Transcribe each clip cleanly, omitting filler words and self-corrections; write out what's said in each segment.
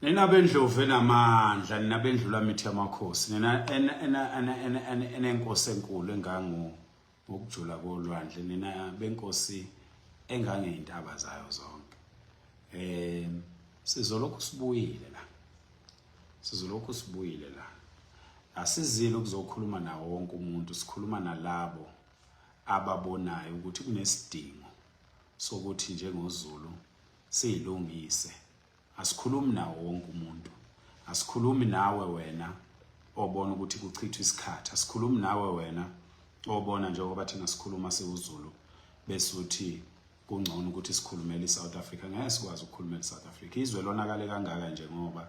Nina bendlovu enamandla, nina bendlula mithi yamakhosi, nina enenkosi enkulu engango ngokujula kolwandle, nina benkosi engangeyintaba zayo zonke. Eh sizolokhu sibuyile la. Sizolokhu sibuyile la. Asizile ukuzokhuluma nawo wonke umuntu, sikhuluma nalabo ababonayo ukuthi kunesidingo sokuthi njengoZulu siyilungise. Asikhulumi nawo wonke umuntu. Asikhulumi nawe wena obona ukuthi kuchithwa isikhathi. Asikhulumi nawe wena obona njengoba thina sikhuluma siwuZulu bese uthi kungcono ukuthi sikhulumele iSouth Africa. Ngeke sikwazi ukukhulumela iSouth Africa. Izwe lonakale kangaka nje ngoba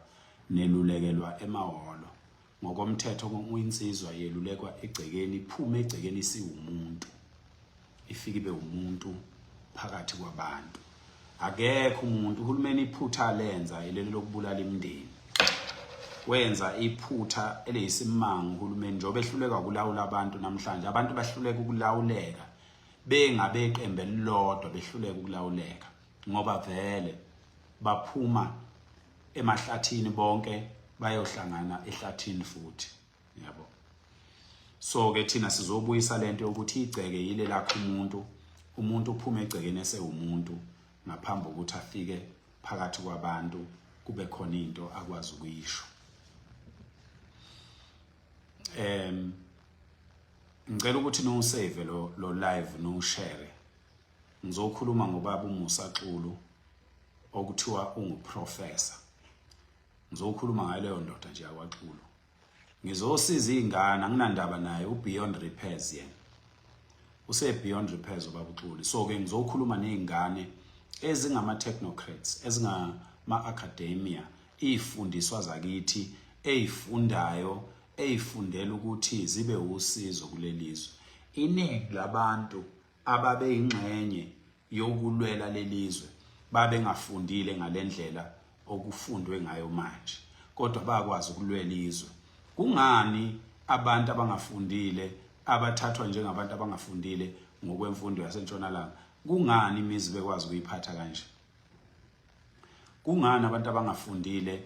nelulekelwa emahholo. Ngokomthetho insizwa yelulekwa egcekeni, iphume egcekeni isiwumuntu. Ifike ibe umuntu phakathi kwabantu. Akekho umuntu uhulumeni iphutha lenza ileli lokubulala imindeni. Wenza iphutha eliyisimanga uhulumeni njengoba ehluleka ukulawula abantu namhlanje. Abantu bahluleka ukulawuleka bengabeqembu elilodwa behluleka ukulawuleka ngoba vele baphuma emahlathini bonke bayohlangana ehlathini futhi yabo. So ke thina sizobuyisa lento yokuthi igceke yile lakho umuntu, umuntu uphuma egcekeni esewumuntu ngaphambi kokuthi afike phakathi kwabantu kube khona into akwazi ukuyisho. Ngicela ukuthi niwusave lo live niwushare. Ngizokhuluma ngobaba uMusa Xulu okuthiwa unguprofessor. Ngizokhuluma ngayo leyo ndoda nje yakwaXulu. Ngizosiza izingane, anginandaba naye, u-beyond repairs yena. Use beyond repairs ubaba uXulu. So ke ngizokhuluma nezingane ezingama technocrats, ezingama academia, izifundiswa zakithi ezifundayo, ezifundela ukuthi zibe usizo kulelizwe. Iningi labantu ababeyingxenye yokulwela lelizwe babengafundile ngalendlela okufundwe ngayo manje, kodwa bakwazi ukulwela izwe. Kungani abantu abangafundile abathathwa njengabantu abangafundile ngokwemfundo yaseNtshonalanga, kungani imizi bekwazi ukuyiphatha kanje? Kungani abantu abangafundile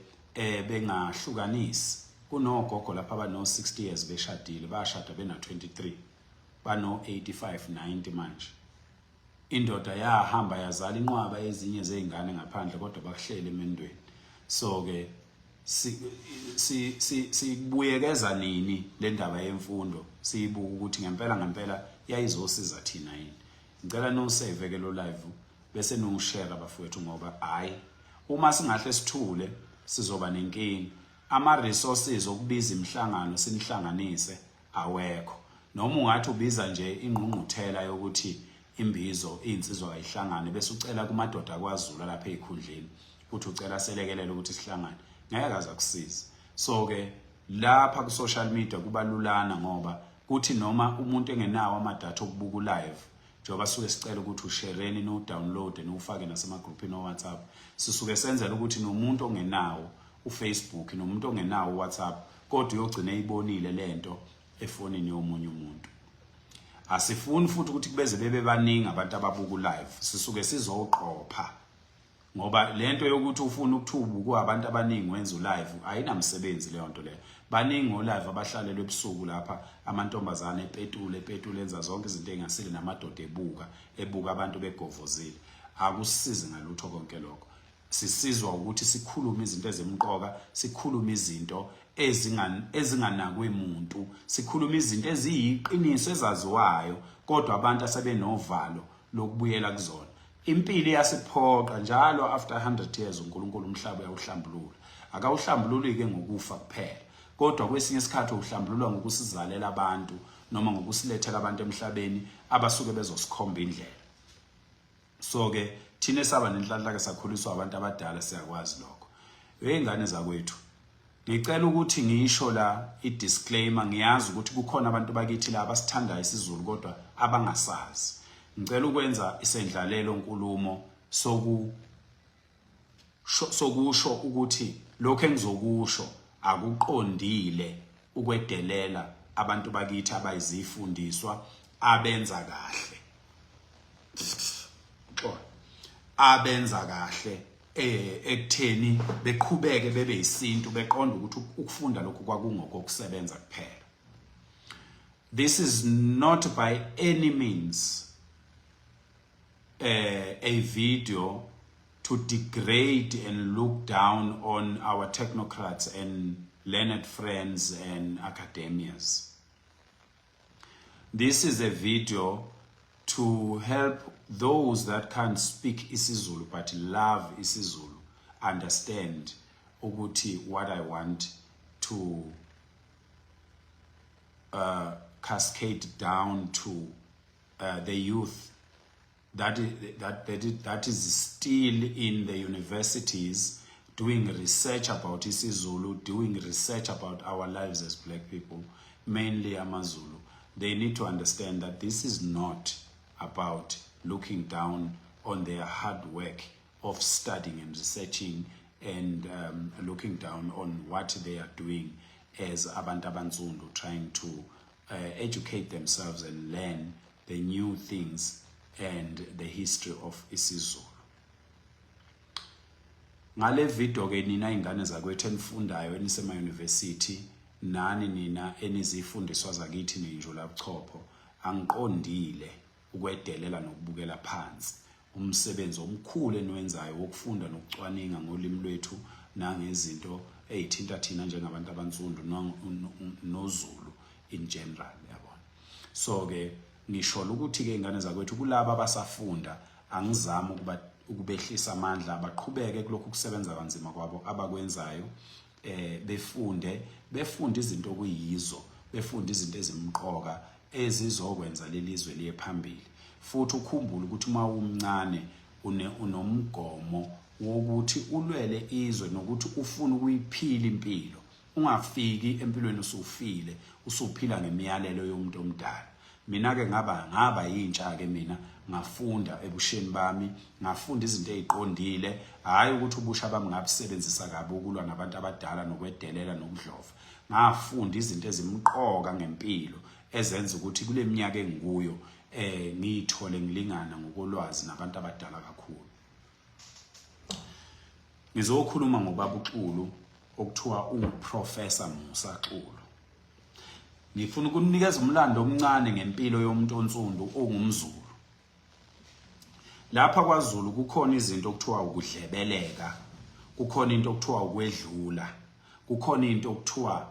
bengahlukanisi? Kunogogo lapha abano 60 years beshadile, bashada bena 23, bano 85 90 manje. Indoda yahamba yazala inqwaba ezinye zezingane ngaphandle kodwa bakuhlele emendweni. So ke sibuyekeza nini le ndaba yemfundo, siyibuka ukuthi ngempela ngempela yayizosiza thina yini? Ngicela niwusave ke lo live bese niwushare bafowethu, ngoba hayi uma singahle sithule sizoba nenkinga. Ama resources okubiza imihlangano sinihlanganise awekho. Noma ungathi ubiza nje ingqungquthela yokuthi imbizo insizwa kayihlangane bese ucela kumadoda akwaZulu lapha ezikhundleni uthi ucela selekelele ukuthi sihlangane, ngeke aze akusize. So ke lapha ku social media kubalulana ngoba kuthi noma umuntu engenawo amadatha okubuka live, njengoba suke sicela ukuthi ushereni no download niwufake nasemagruphini o WhatsApp, sisuke senzela ukuthi nomuntu ongenawo uFacebook nomuntu ongenawo uWhatsApp kodwa uyogcina eyibonile lento efonini yomunye umuntu. Asifuni futhi ukuthi kubeze bebe baningi abantu ababuka live, sisuke sizoqopha ngoba lento yokuthi ufuna ukuthuba abantu abaningi wenza ulive ayinamsebenzi leyo nto leyo. Baningi olive abahlalelwe ebusuku lapha, amantombazane epetule epetule enza zonke izinto engasile namadoda ebuka ebuka abantu begovozile. Akusizi ngalutho konke lokho. Sisizwa ukuthi sikhulume izinto ezimqoka, sikhulume izinto ezinganakwe muntu, sikhulume izinto eziyiqiniso ezaziwayo kodwa abantu asebenovalo lokubuyela kuzona. Impilo iyasiphoqa njalo after 100 years uNkulunkulu umhlaba uyawuhlambulula. Akawuhlambululi ke ngokufa kuphela, kodwa kwesinye isikhathi uhlambululwa ngokusizalela abantu noma ngokusilethela abantu emhlabeni abasuke bezosikhomba indlela. So ke thina esaba nenhlanhla ke sakhuliswa abantu abadala siyakwazi lokho. Weyingane zakwethu, ngicela ukuthi ngisho la i-disclaimer. Ngiyazi ukuthi kukhona abantu bakithi la abasithandayo isiZulu kodwa abangasazi. Ngicela ukwenza isendlalelo nkulumo sokusho ukuthi lokho engizokusho akuqondile ukwedelela abantu bakithi abayizifundiswa abenza kahle. Xolo. Abenza kahle ekutheni beqhubeke bebe isintu, beqonda ukuthi ukufunda lokhu kwakungokokusebenza kuphela. This is not by any means a video to degrade and look down on our technocrats and learned friends and academias. This is a video to help those that can't speak isiZulu but love isiZulu understand ukuthi what I want to cascade down to the youth that is still in the universities doing research about isiZulu, doing research about our lives as black people, mainly amaZulu. They need to understand that this is not about looking down on their hard work of studying and researching and looking down on what they are doing as abantu abansundu trying to educate themselves and learn the new things and the history of isiZulu. Ngale video ke, nina ingane zakwethu enifundayo enisema university, nani nina enizifundiswa zakithi ninjula buchopho, angiqondile ukwedelela nokubukela phansi umsebenzi omkhulu eniwenzayo wokufunda nokucwaninga ngolimi lwethu nangezinto ezithinta thina njengabantu abansundu noZulu in general, yabona. So ke ngisho ukuthi ke, ingane zakwethu, kulabo abasafunda, angizami ukuba ukubehlisa amandla. Abaqhubeke kulokhu kusebenza kanzima kwabo abakwenzayo, befunde izinto okuyizo, befunde izinto ezimqoka ezizokwenza lelizwe liye phambili. Futhi ukhumbule ukuthi uma umncane unomgomo wokuthi ulwele izwe nokuthi ufune ukuyiphila impilo, ungafiki empilweni usufile, usuphila ngemiyalelo yomuntu omdala. Mina ke ngaba yintsha ke mina, ngafunda ebusheni bami, ngafunda izinto eziqondile. Hayi ukuthi ubusha bami ngabusebenzisa kabi ukulwa nabantu abadala nokwedelela nokudlova. Ngafunda izinto ezimqoka ngempilo ezenza ukuthi kule minyaka engikuyo ngiyithole ngilingana ngokolwazi nabantu abadala kakhulu. Ngizokhuluma ngobaba uXulu okuthiwa uProfessor Musa Xulu. Ngifuna ukunikeza umlando omncane ngempilo yomuntu onsundu ongumZulu. Lapha kwaZulu kukhona izinto okuthiwa ukudlebeleka, kukhona into okuthiwa ukwedlula, kukhona into okuthiwa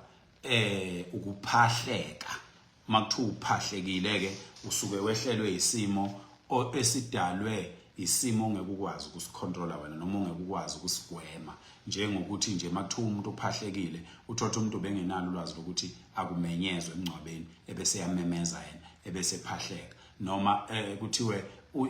ukuphahleka. Makuthiwa uphahlekile ke, usuke wehlelwe isimo esidalwe isimo ongeke ukwazi ukusicontrola wena noma ongeke ukwazi ukusigwema, njengokuthi nje makuthiwa umuntu uphahlekile, uthatha umuntu bengenalo ulwazi lokuthi akumenyezwe emngcwabeni, ebese yamemeza yena, ebese phahleka, noma kuthiwe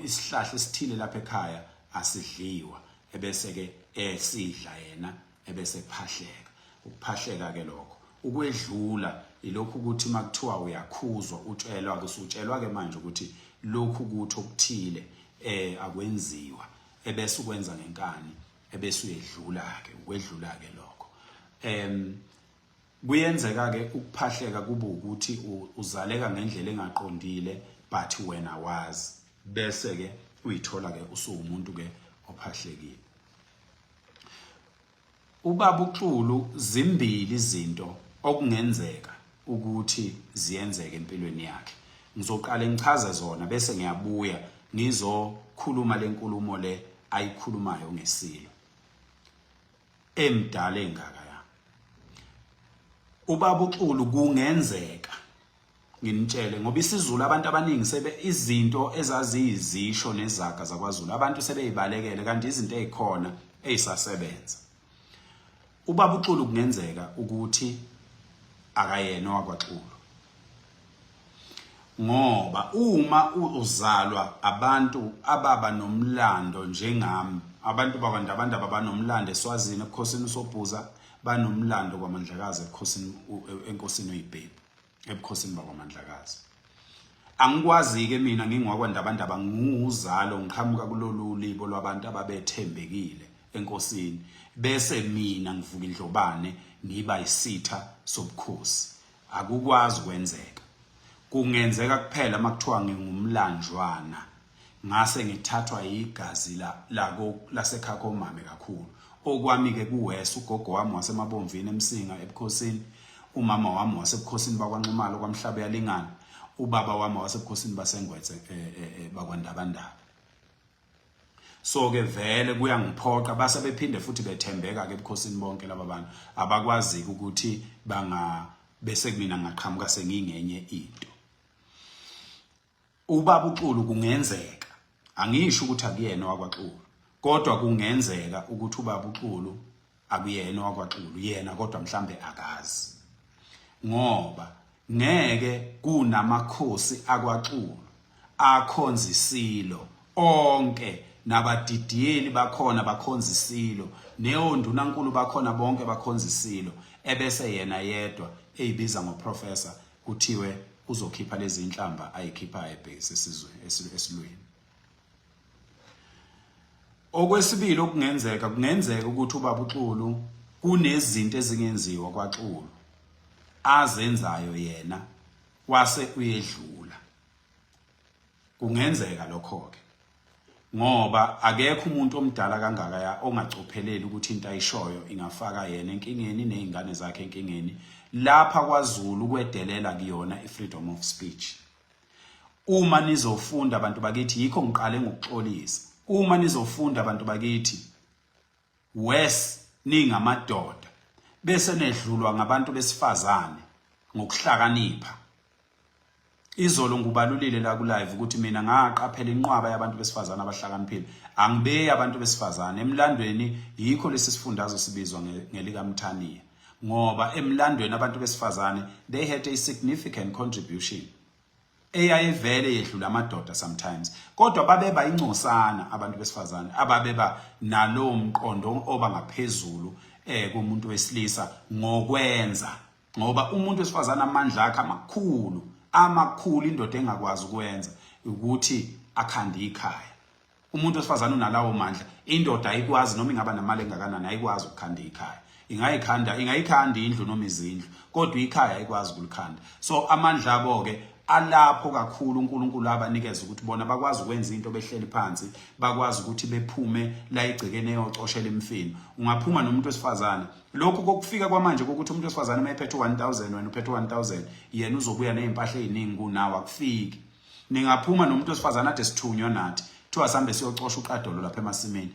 isihlahla esithile lapha ekhaya asidliwa, ebese ke esidla yena, ebese phahleka. Ukuphahleka ke lokho. Ukwedlula ilokhu ukuthi makuthiwa uyakhuzwa, utshelwa ke, usutshelwa ke manje ukuthi lokhu kuthi okuthile akwenziwa, ebese ukwenza ngenkani, ebese uyedlula ke. Ukwedlula ke lokho. Kuyenzeka ke ukuphahleka kube ukuthi uzaleka ngendlela engaqondile, but wena wazi, bese ke uyithola ke usuwumuntu ke ophahlekile. Ubaba uXulu, zimbili izinto okungenzeka ukuthi ziyenzeke empilweni yakhe. Ngizoqale ngichaze zona, bese ngiyabuya ngizokhuluma lenkulumo le ayikhulumayo ngesilo emdala engaka ya. Ubaba uXulu, kungenzeka nginitshele ngoba isiZulu abantu abaningi sebe izinto ezaziyizisho nezaga zakwaZulu abantu sebeyibalekele, kanti izinto ezikhona ezisasebenza. Ubaba uXulu kungenzeka ukuthi akayena wakwaXulu, ngoba uma uzalwa abantu ababa nomlando njengami, abantu bakwaNdabandaba banomlando eSwazini ebukhosini uSobhuza, banomlando kwaMandlakazi ebukhosini enkosini uyiBhebhu, ebukhosini bakwaMandlakazi. Angikwazi-ke mina ngingwakwaNdabandaba, ngiwuzalo, ngiqhamuka kulolu libo lwabantu ababethembekile enkosini, bese mina ngivuka indlobane ngiba isitha sobukhosi. Akukwazi ukwenzeka. Kungenzeka kuphela makuthiwa ngingumlanjwana. Ngase ngithathwa yigazi la lako lasekhaya komame kakhulu. Okwami ke kuwes ugogo wami waseMabomvini eMsinga ebukhosini, umama wami wasebukhosini bakwaNxumalo kwaMhlaba yalingana, ubaba wami wasebukhosini baseNgwetse eh, eh, eh, bakwaNdabandaba. So ke vele kuyangiphoqa base bephinde futhi bethembeka ke ebukhosini bonke laba bantu abakwazi ukuthi banga bese kumina ngaqhamuka sengingenye into. Ubaba uXulu kungenzeka, angisho ukuthi akuyena owakwaXulu, kodwa kungenzeka ukuthi ubaba uXulu akuyena owakwaXulu yena kodwa mhlambe akazi. Ngoba ngeke kunamakhosi akwaXulu akhonza isilo onke nabadidiyeli bakhona bakhonza isilo neyondunankulu bakhona bonke bakhonza isilo ebese yena yedwa eyibiza ngoprofessor kuthiwe uzokhipha lezi inhlamba ayikhiphayo ebhekise esizweni esilweni. Okwesibili okungenzeka, kungenzeka ukuthi ubaba uXulu kunezinto ezingenziwa kwaXulu azenzayo yena wase uyedlula. Kungenzeka lokho-ke ngoba akekho umuntu omdala kangakaya ongacopheleli ukuthi into ayishoyo ingafaka yena enkingeni nezingane zakhe enkingeni. Lapha kwaZulu kwedelela kuyona i-freedom of speech. Uma nizofunda abantu bakithi, yikho ngiqale ngokuxolisa, uma nizofunda abantu bakithi worse ningamadoda bese nedlulwa ngabantu besifazane ngokuhlakanipha. Izolo ngubalulile la ku live ukuthi mina ngaqaphela inqwaba yabantu besifazane abahlakaniphile. Angibeyi abantu besifazane emlandweni, yikho lesi sifundazwe sibizwa ngelikaMthaniya ngoba emlandweni abantu besifazane they had a significant contribution eyayivele yedlula amadoda sometimes, kodwa babeba incosana abantu besifazane ababeba nalowo mqondo oba ngaphezulu kumuntu wesilisa ngokwenza, ngoba umuntu wesifazane amandla akhe amakhulu amakhulu indoda engakwazi ukwenza ukuthi akhande ikhaya. Umuntu wesifazane unalawo mandla, indoda ayikwazi noma ingaba namali engakanani, ayikwazi ukukhanda ikhaya. Ingayikhanda, ingayikhanda indlu noma izindlu, kodwa ikhaya ayikwazi ukulikhanda. So amandla abo ke alapho kakhulu uNkulunkulu abanikeza ukuthi bona bakwazi ukwenza into behleli phansi, bakwazi ukuthi bephume la igcekene eyocoshela imfino. Ungaphuma nomuntu wesifazane, lokhu kokufika kwamanje kokuthi umuntu wesifazane uma ephethe 1000 wena uphethe 1000, yena uzobuya nezimpahla eziningi kunawe, akufiki. Ningaphuma nomuntu wesifazane ade sithunywa nathi kuthiwa sambe siyocosha uqadolo lapha emasimini,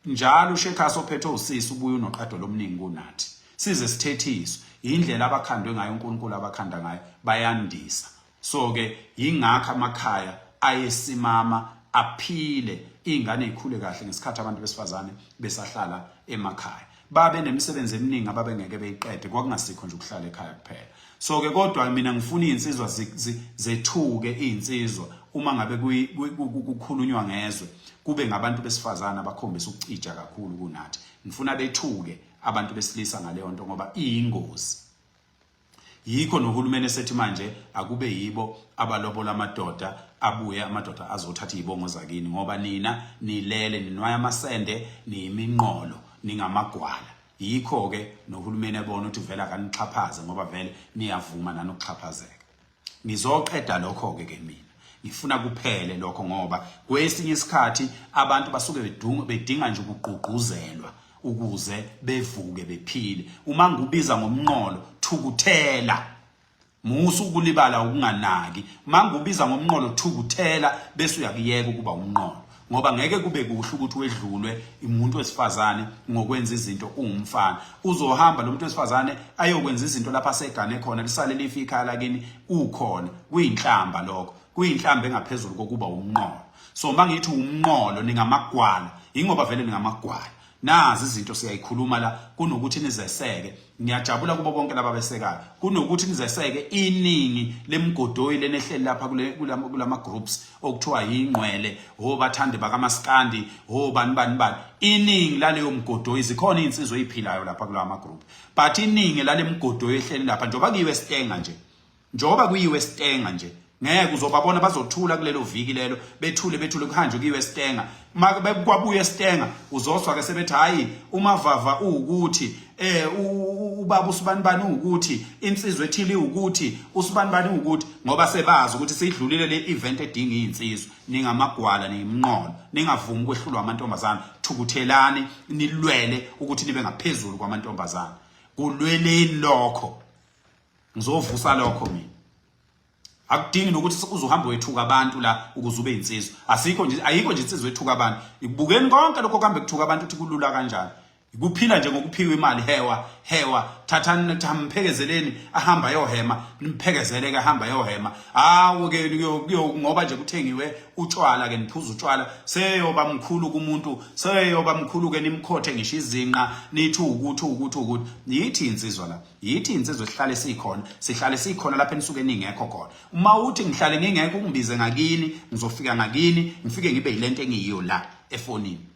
njalo ushekhasi ophethe usisi ubuye unoqadolo omningi kunathi, size sithethiswe indlela abakhandwe ngayo uNkulunkulu abakhanda ngayo, bayandisa. So ke yingakho amakhaya ayesimama aphile, izingane ikhule kahle ngesikhathi abantu besifazane besahlala emakhaya, babe nemisebenzi eminingi ababengeke beyiqede, kwakungasikho nje ukuhlala ekhaya kuphela. So ke kodwa mina ngifuna izinsizwa zethuke, izinsizwa uma ngabe kukhulunywa ngezwe kube ngabantu besifazane abakhombisa ukucija kakhulu kunathi. Ngifuna bethuke abantu besilisa ngaleyo nto ngoba iyingozi. Yikho nohulumeni esethi manje akube yibo abalobola amadoda, abuye amadoda azothatha izibongo zakini, ngoba nina nilele ninwaya amasende, niyiminqolo, ningamagwala. Yikho ke nohulumeni ebona ukuthi vele akanixhaphaze ngoba vele niyavuma nanokuxhaphazeka. Ngizoqeda lokho ke ke mina ngifuna kuphele lokho, ngoba kwesinye isikhathi abantu basuke bedinga nje ukugqugquzelwa ukuze bevuke bephile. Uma ngubiza ngomnqolo, thukuthela, musu ukulibala ukunganaki. Uma ngubiza ngomnqolo, thukuthela bese uyakuyeka ukuba umnqolo, ngoba ngeke kube kuhle ukuthi wedlulwe umuntu wesifazane ngokwenza izinto uwumfana. Uzohamba lo muntu wesifazane ayokwenza izinto lapha asegane khona, lisale life ikhaya lakini ukhona. Kuyinhlamba lokho, kuyinhlamba engaphezulu kokuba umnqolo. So uma ngithi umnqolo, ningamagwala, yingoba vele ningamagwala. Nazi izinto siyayikhuluma la, kunokuthi nizeseke. Ngiyajabula kubo bonke laba besekayo, kunokuthi nizeseke iningi lemgodoyi lenehleli lapha kule kulama groups okuthiwa yingqwele, obathandi bakamaskandi, obani bani bani. Iningi laleyo mgodoyi, zikhona izinsizwa eziphilayo lapha kulawa ma group, but iningi lale mgodoyi ehleli lapha, njengoba kuyiwe sitenga nje, njengoba kuyiwe sitenga nje, Ngeke, uzobabona bazothula kulelo viki lelo, bethule bethule, kuhanjwe kuyiwe eStanger. Kwabuya eStanger, uzozwa ke sebethi, hayi, uMavava uwukuthi, ubaba usibanibani uwukuthi, insizwa ethile ukuthi, usibanibani uwukuthi, ngoba sebazi ukuthi seyidlulile le event edinga izinsizwa. Ningamagwala, niyimnqolo, ningavumi ukwehlulwa amantombazana. Thukuthelani, nilwele ukuthi nibe ngaphezulu kwamantombazana. Kulweleni lokho, ngizovusa lokho mina. Akudingi nokuthi uzohamba wethuka abantu la ukuze ube insizwa. Asikho nje, ayikho nje insizwa ethuka abantu. Ikubukeni konke lokho kuhambe kuthuka abantu, ukuthi kulula kanjani kuphila nje ngokuphiwa imali. Hewa hewa, thathani, thamphekezeleni ahamba ayohema, nimphekezele ke ahamba ayohema. Hawu ke, ngoba nje kuthengiwe utshwala ke, niphuza utshwala, seyoba mkhulu kumuntu, seyoba mkhulu ke, nimkhothe ngisho izinqa, nithi ukuthi ukuthi ukuthi. Yithi insizwa la, yithi insizwa, sihlale sikhona, sihlale sikhona lapha enisuke ningekho khona. Uma uthi ngihlale ngingekho, ungibize ngakini, ngizofika ngakini, ngifike ngibe yilento engiyiyo la efonini.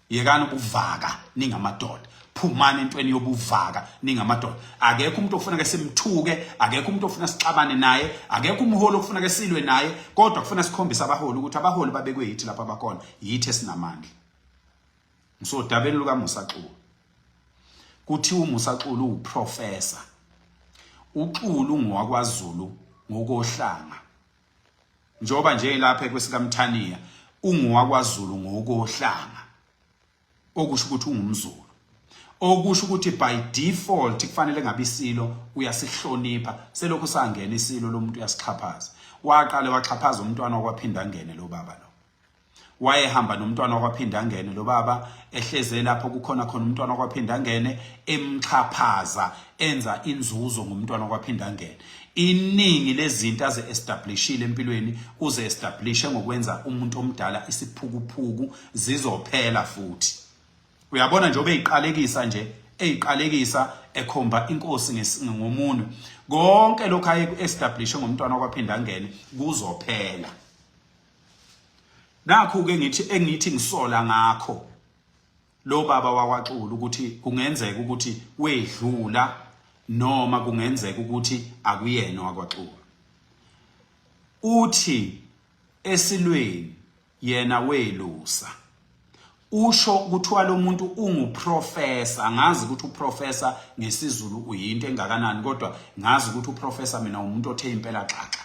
Yekani ubuvaka, ningamadoda. Phumani entweni yobuvaka, ningamadoda. Akekho umuntu ofuna ke simthuke, akekho umuntu ofuna sixabane naye, akekho umholi ofuna ke silwe naye, kodwa kufuna sikhombise abaholi ukuthi abaholi babekwe yithi lapha abakhona, yithi esinamandla. Ngisodabeni lukaMusa Xulu. Kuthiwa uMusa Xulu uprofessor. UXulu ngowakwaZulu ngokohlanga, njengoba nje lapha kwesikaMthaniya ungowakwaZulu ngokohlanga, okusho ukuthi ungumZulu, okusho ukuthi by default kufanele ngabe isilo uyasihlonipha. Selokhu sangena isilo, lo muntu uyasixhaphaza. Waqale waxhaphaza umntwana wakwaPhinda angene lo baba lo. Wayehamba nomntwana wakwaPhinda angene lo baba, ehleze lapho kukhona khona umntwana wakwaPhinda angene, emxhaphaza, enza inzuzo ngomntwana wakwaPhinda angene. Iningi lezinto aze establishile empilweni uze establishe ngokwenza umuntu omdala isiphukuphuku. Zizophela futhi. Uyabona nje, obeyiqalekisa nje, eyiqalekisa, ekhomba inkosi ngomunwe, konke lokho aye establish ngomntwana wakwaPhinda angene kuzophela. Nakhu ke ngithi, engithi ngisola ngakho lo baba wakwaXulu, ukuthi kungenzeka ukuthi wedlula noma kungenzeka ukuthi akuyena wakwaXulu. Uthi esilweni yena welusa. Usho kuthiwa lo muntu unguprofessor. Angazi ukuthi uprofessor ngesiZulu uyinto engakanani, kodwa ngazi ukuthi uprofessor mina umuntu othe impela xaxa,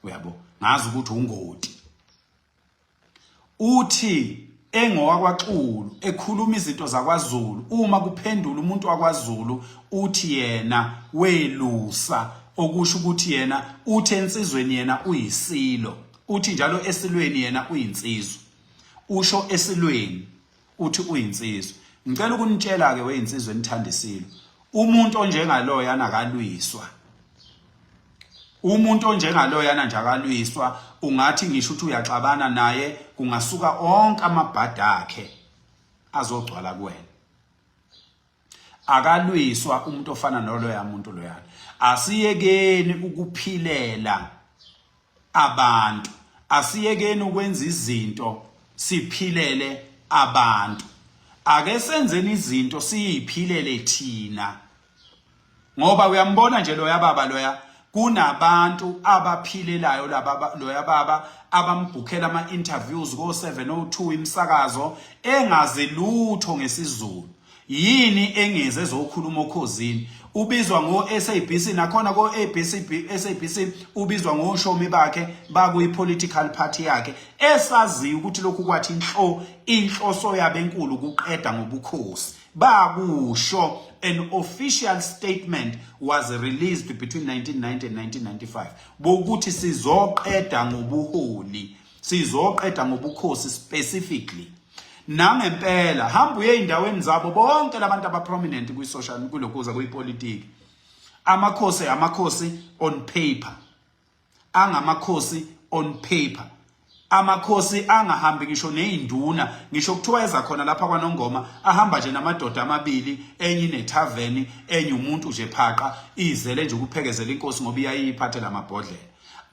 uyabo, ngazi ukuthi ungoti. Uthi engowakwaXulu, ekhuluma izinto zakwaZulu, uma kuphendula umuntu wakwaZulu uthi yena welusa, okusho ukuthi yena uthi ensizweni yena uyisilo, uthi njalo esilweni yena uyinsizwa. Usho esilweni uthi uyinsizwa. Ngicela ukunitshela ke, weyinsizwa enithandisile, umuntu onjengaloya nakalwiswa. Umuntu onjengaloyana nje akalwiswa. Ungathi ngisho ukuthi uyaxabana naye, kungasuka onke amabhada akhe azogcwala kuwena. Akalwiswa umuntu ofana noloya muntu loyana. Asiyekeni ukuphilela abantu, asiyekeni ukwenza izinto siphilele abantu. Ake senzeni izinto siyiphilele thina, ngoba uyambona nje loya baba loya, kunabantu abaphilelayo laba loya baba, abambhukhela ama-interviews ko-702 imsakazo, engazi lutho ngesiZulu. Yini engeze ezokhuluma oKhozini? Ubizwa ngo-SABC, nakhona ko-ABC, SABC, ubizwa ngoshomi bakhe bakuyi-political party yakhe, esaziyo ukuthi lokhu kwathi inhloso yabo enkulu ukuqeda ngobukhosi. Bakusho, an official statement was released between 1990 and 1995 bokuthi sizoqeda ngobuholi, sizoqeda ngobukhosi specifically. Nangempela, hamba uye ey'ndaweni zabo bonke labantu aba-prominent kwi-social, kulokuza kuyipolitiki, amakhosi, amakhosi on paper, angamakhosi on paper, amakhosi angahambi ngisho nezinduna. Ngisho kuthiwa eza khona lapha kwaNongoma, ahamba nje namadoda amabili, enye inethaveni, enye umuntu nje phaqa, izele nje ukuphekezela inkosi ngoba iyayiphathela amabhodlela.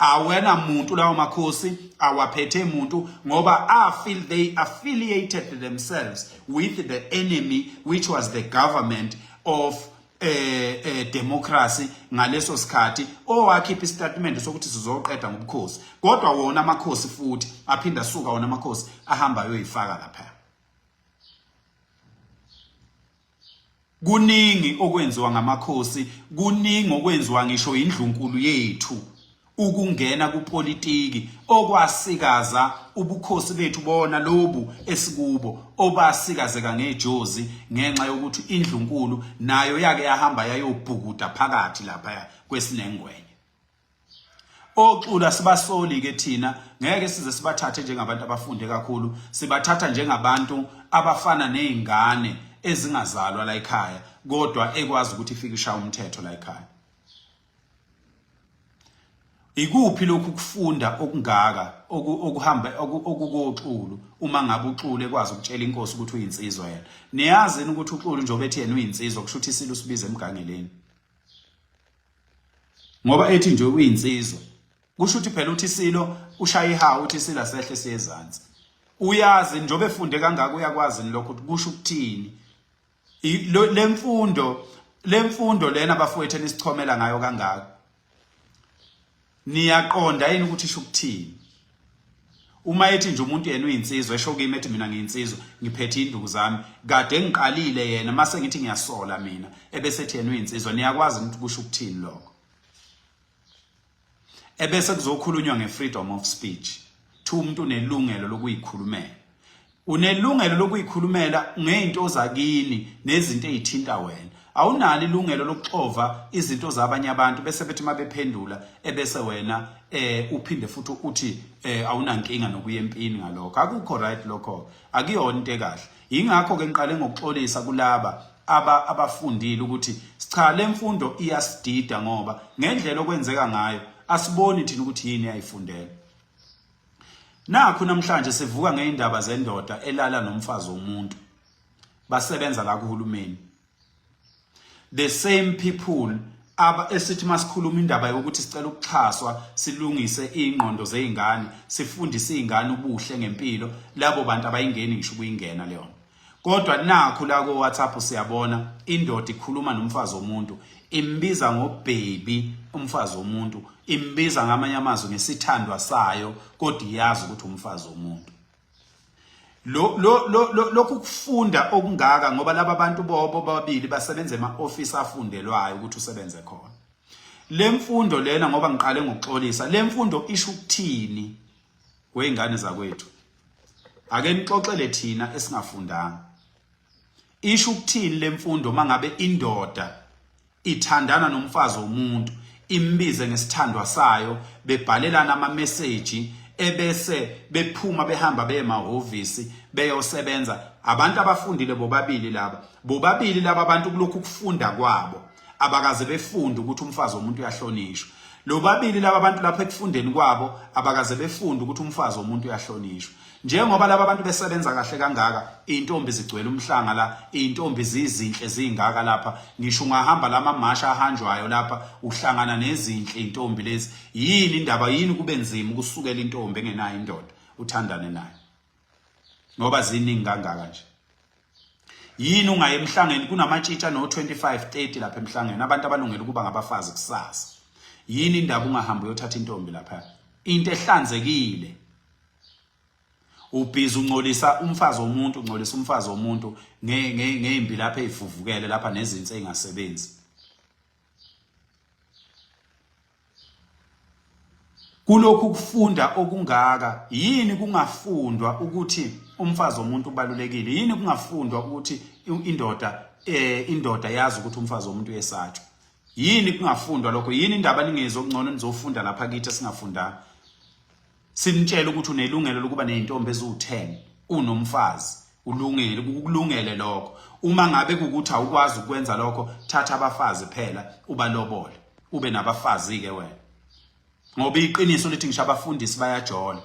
Awena muntu lawo makhosi, awaphethe muntu, ngoba afeel they affiliated themselves with the enemy, which was the government of democracy ngaleso sikhathi owakhipha istatement sokuthi sizoqeda ngobukhosi, kodwa wona amakhosi futhi aphinda suka wona amakhosi ahamba ayoyifaka lapha. Kuningi okwenziwa ngamakhosi, kuningi okwenziwa ngisho indlunkulu yethu ukungena kupolitiki okwasikaza ubukhosi bethu bona lobu esikubo obasikazeka ngejozi ngenxa yokuthi indlunkulu nayo yake yahamba yayobhukuda phakathi lapha kwesinengwenya. Oxulu sibasoli ke thina, ngeke size sibathathe njengabantu abafunde kakhulu, sibathatha njengabantu abafana nezingane ezingazalwa la ekhaya kodwa ekwazi ukuthi ifike ishaya umthetho la ekhaya. Ikuphi lokhu kufunda okungaka okuhamba okukoxulu uma ngabe uXulu ekwazi ukutshela inkosi ukuthi uyinsizwa yena? Niyazi yini ukuthi uXulu njengoba ethi yena uyinsizwa kusho ukuthi isilo sibiza emgangeleni? Ngoba ethi nje uyinsizwa kusho ukuthi phela uthi isilo ushaya ihawu, uthi isilo asehle siyezansi. Uyazi njengoba efunde kangaka uyakwazi lokho ukuthi kusho ukuthini lemfundo, lemfundo lena bafowethu enisichomela ngayo kangaka. Niyaqonda yini ukuthi isho ukuthini? Uma ethi nje umuntu yena uyinsizwa, esho kimi ethi mina ngiyinsizwa, ngiphethe induku zami, kade ngiqalile yena mase ngithi ngiyasola mina, ebese ethi yena uyinsizwa, niyakwazi ukuthi kusho ukuthini lokho? Ebese kuzokhulunywa nge-freedom of speech, thi umuntu unelungelo lokuyikhulumela. Unelungelo lokuyikhulumela ngey'nto zakini nezinto ey'thinta wena. Awunalo ilungelo lokuxova izinto zabanye abantu bese bethi uma bephendula ebese wena uphinde futhi uthi awunankinga nokuya empini ngalokho. Akukho right lokho, akuyona into ekahle. Yingakho ke ngiqale ngokuxolisa kulaba abafundile ukuthi cha, le mfundo iyasidida ngoba ngendlela okwenzeka ngayo asiboni thina ukuthi yini eyayifundela. Nakhu namhlanje sivuka ngeindaba zendoda elala nomfazi womuntu. Basebenza la kuhulumeni. The same people aba esithi masikhuluma indaba yokuthi sicela ukuxhaswa silungise ingqondo zeingane, sifundise izingane ubuhle ngempilo, labo bantu abayingeni ngisho ukuyingena leyo. Kodwa nakhu la ko WhatsApp siyabona indoda ikhuluma nomfazi womuntu, imbiza ngobaby umfazi womuntu, imbiza ngamanye amazwi ngesithandwa sayo, kodwa iyazi ukuthi umfazi womuntu. Lo lo lo lokhu kufunda okungaka, ngoba laba bantu bobo babili basebenza ema-office afundelwayo ukuthi usebenze khona. Le mfundo lena, ngoba ngiqale ngokuxolisa, le mfundo isho ukuthini wey'ngane zakwethu? Ake nixoxele thina esingafundanga. Isho ukuthini lemfundo mangabe indoda ithandana nomfazi womuntu, imbize ngesithandwa sayo, bebhalelana ama message, ebese bephuma behamba beye emahhovisi beyosebenza? Abantu abafundile bobabili laba, bobabili laba abantu kulokhu kufunda kwabo abakaze befunde ukuthi umfazi womuntu uyahlonishwa. Lobabili laba bantu lapha ekufundeni kwabo abakaze befunde ukuthi umfazi womuntu uyahlonishwa. Njengoba laba bantu besebenza kahle kangaka, iy'ntombi zigcwele umhlanga la, iy'ntombi zizinhle zingaka lapha, ngisho ungahamba la mamasha ahanjwayo lapha uhlangana nezinhle iy'ntombi lezi. Yini indaba, yini kube nzima ukusukela intombi engenayo indoda uthandane nayo ngoba ziningi kangaka nje? Yini ungaye emhlangeni kunamatshitsha no-25 30 lapha emhlangeni, abantu abalungela ukuba ngabafazi kusasa? Yini indaba ungahambi uyothatha intombi lapha, into ehlanzekile? Ubhizi ungcolisa umfazi womuntu, ungcolisa umfazi womuntu ngey'mbi lapha ey'vuvukele lapha nezinto ey'ngasebenzi. Kulokhu kufunda okungaka, yini kungafundwa ukuthi umfazi womuntu ubalulekile? Yini kungafundwa ukuthi indoda indoda yazi ukuthi umfazi womuntu uyesatshwa? Yini kungafundwa lokho? Yini indaba ningezwe okungcono nizofunda lapha kithi esingafundanga? Sinitshela ukuthi unelungelo lokuba nezintombi eziwu-10 unomfazi, ulungele kukulungele lokho. Uma ngabe kukuthi awukwazi ukwenza lokho, thatha abafazi phela ubalobole, ube nabafazi ke wena. Ngoba iqiniso lithi ngisho abafundisi bayajola,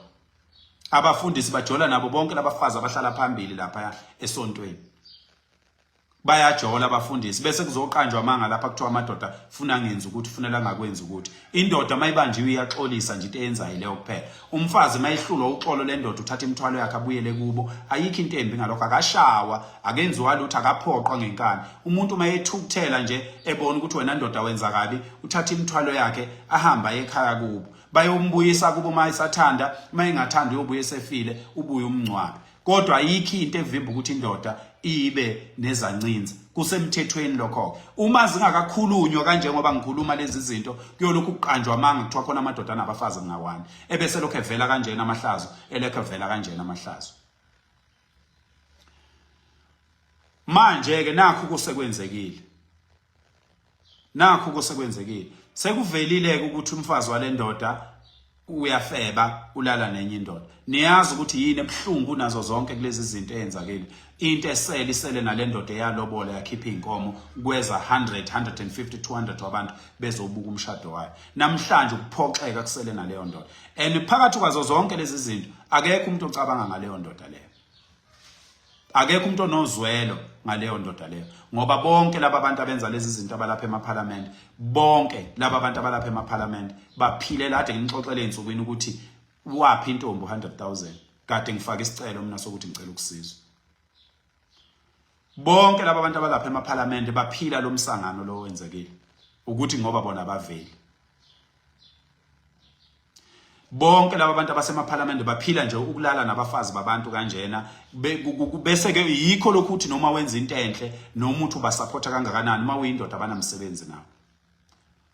abafundisi bajola nabo bonke labafazi abahlala phambili lapha esontweni. Bayajola abafundisi bese kuzoqanjwa amanga lapha kuthiwa amadoda funa ngenza ukuthi funela ngakwenza ukuthi. Indoda mayibanjiwe iyaxolisa nje into eyenzayo leyo kuphela. Umfazi mayihlulwa uxolo lendoda uthatha imithwalo yakhe abuyele kubo. Ayikho into embi ngalokho akashawa, akenziwa lutho, akaphoqwa ngenkani. Umuntu mayethukuthela nje ebona ukuthi wena ndoda wenza kabi, uthatha imithwalo yakhe ahamba ekhaya kubo. Bayombuyisa kubo uma esathanda, uma engathandi uyobuye esefile, ubuye umngcwabe. Kodwa ayikho into evimba ukuthi indoda ibe nezancinza. Kusemthethweni lokho. Uma zingakakhulunywa kanjengoba ngikhuluma lezi zinto, kuyolokhu kuqanjwa amanga kuthiwa khona amadoda anabafazi ngawani. Ebese lokho evela kanjena amahlazo, elokhu evela kanjena amahlazo. Manje ke nakhu kusekwenzekile. Nakhu kusekwenzekile. Sekuvelile ke ukuthi umfazi walendoda uyafeba ulala nenye indoda. Niyazi ukuthi yini ebuhlungu nazo zonke kulezi zinto eyenzakile. Into esele isele nalendoda eyalobola yakhipha inkomo kweza 100 150 200 wabantu bezobuka umshado wayo. Namhlanje ukuphoxeka kusele naleyo ndoda. And phakathi kwazo zonke lezi zinto akekho umuntu ocabanga ngaleyo ndoda leyo. Akekho umuntu onozwelo ngaleyo ndoda leyo ngoba bonke laba bantu abenza lezi zinto abalapha emaphalamende bonke laba bantu abalapha emaphalamende baphilela kade nginixoxele ey'nsukwini ukuthi waphi intombi u-100 000 kade ngifake isicelo mina sokuthi ngicela ukusizwa bonke laba bantu abalapha emaphalamende baphila lo msangano lo wenzekile ukuthi ngoba bona baveli bonke laba bantu abasemaphalamende baphila nje ukulala nabafazi babantu kanjena bese ke yikho lokhu uthi noma wenza into enhle noma uthi ubasupporta kangakanani uma uyindoda abanamsebenzi nawo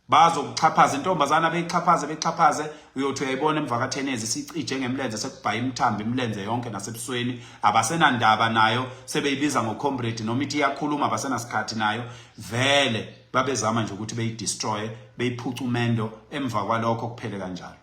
bazokuxhaphaza intombazana beyixhaphaze bexhaphaze uyothi uyayibona emva kathenezi isicije ngemlenze sekubhaya imithambo imilenze yonke nasebusweni abasenandaba nayo sebeyibiza ngocomrade noma ithi iyakhuluma abasenasikhathi nayo vele babezama nje ukuthi beyidestroye beyiphuce umendo emva kwalokho kuphele kanjalo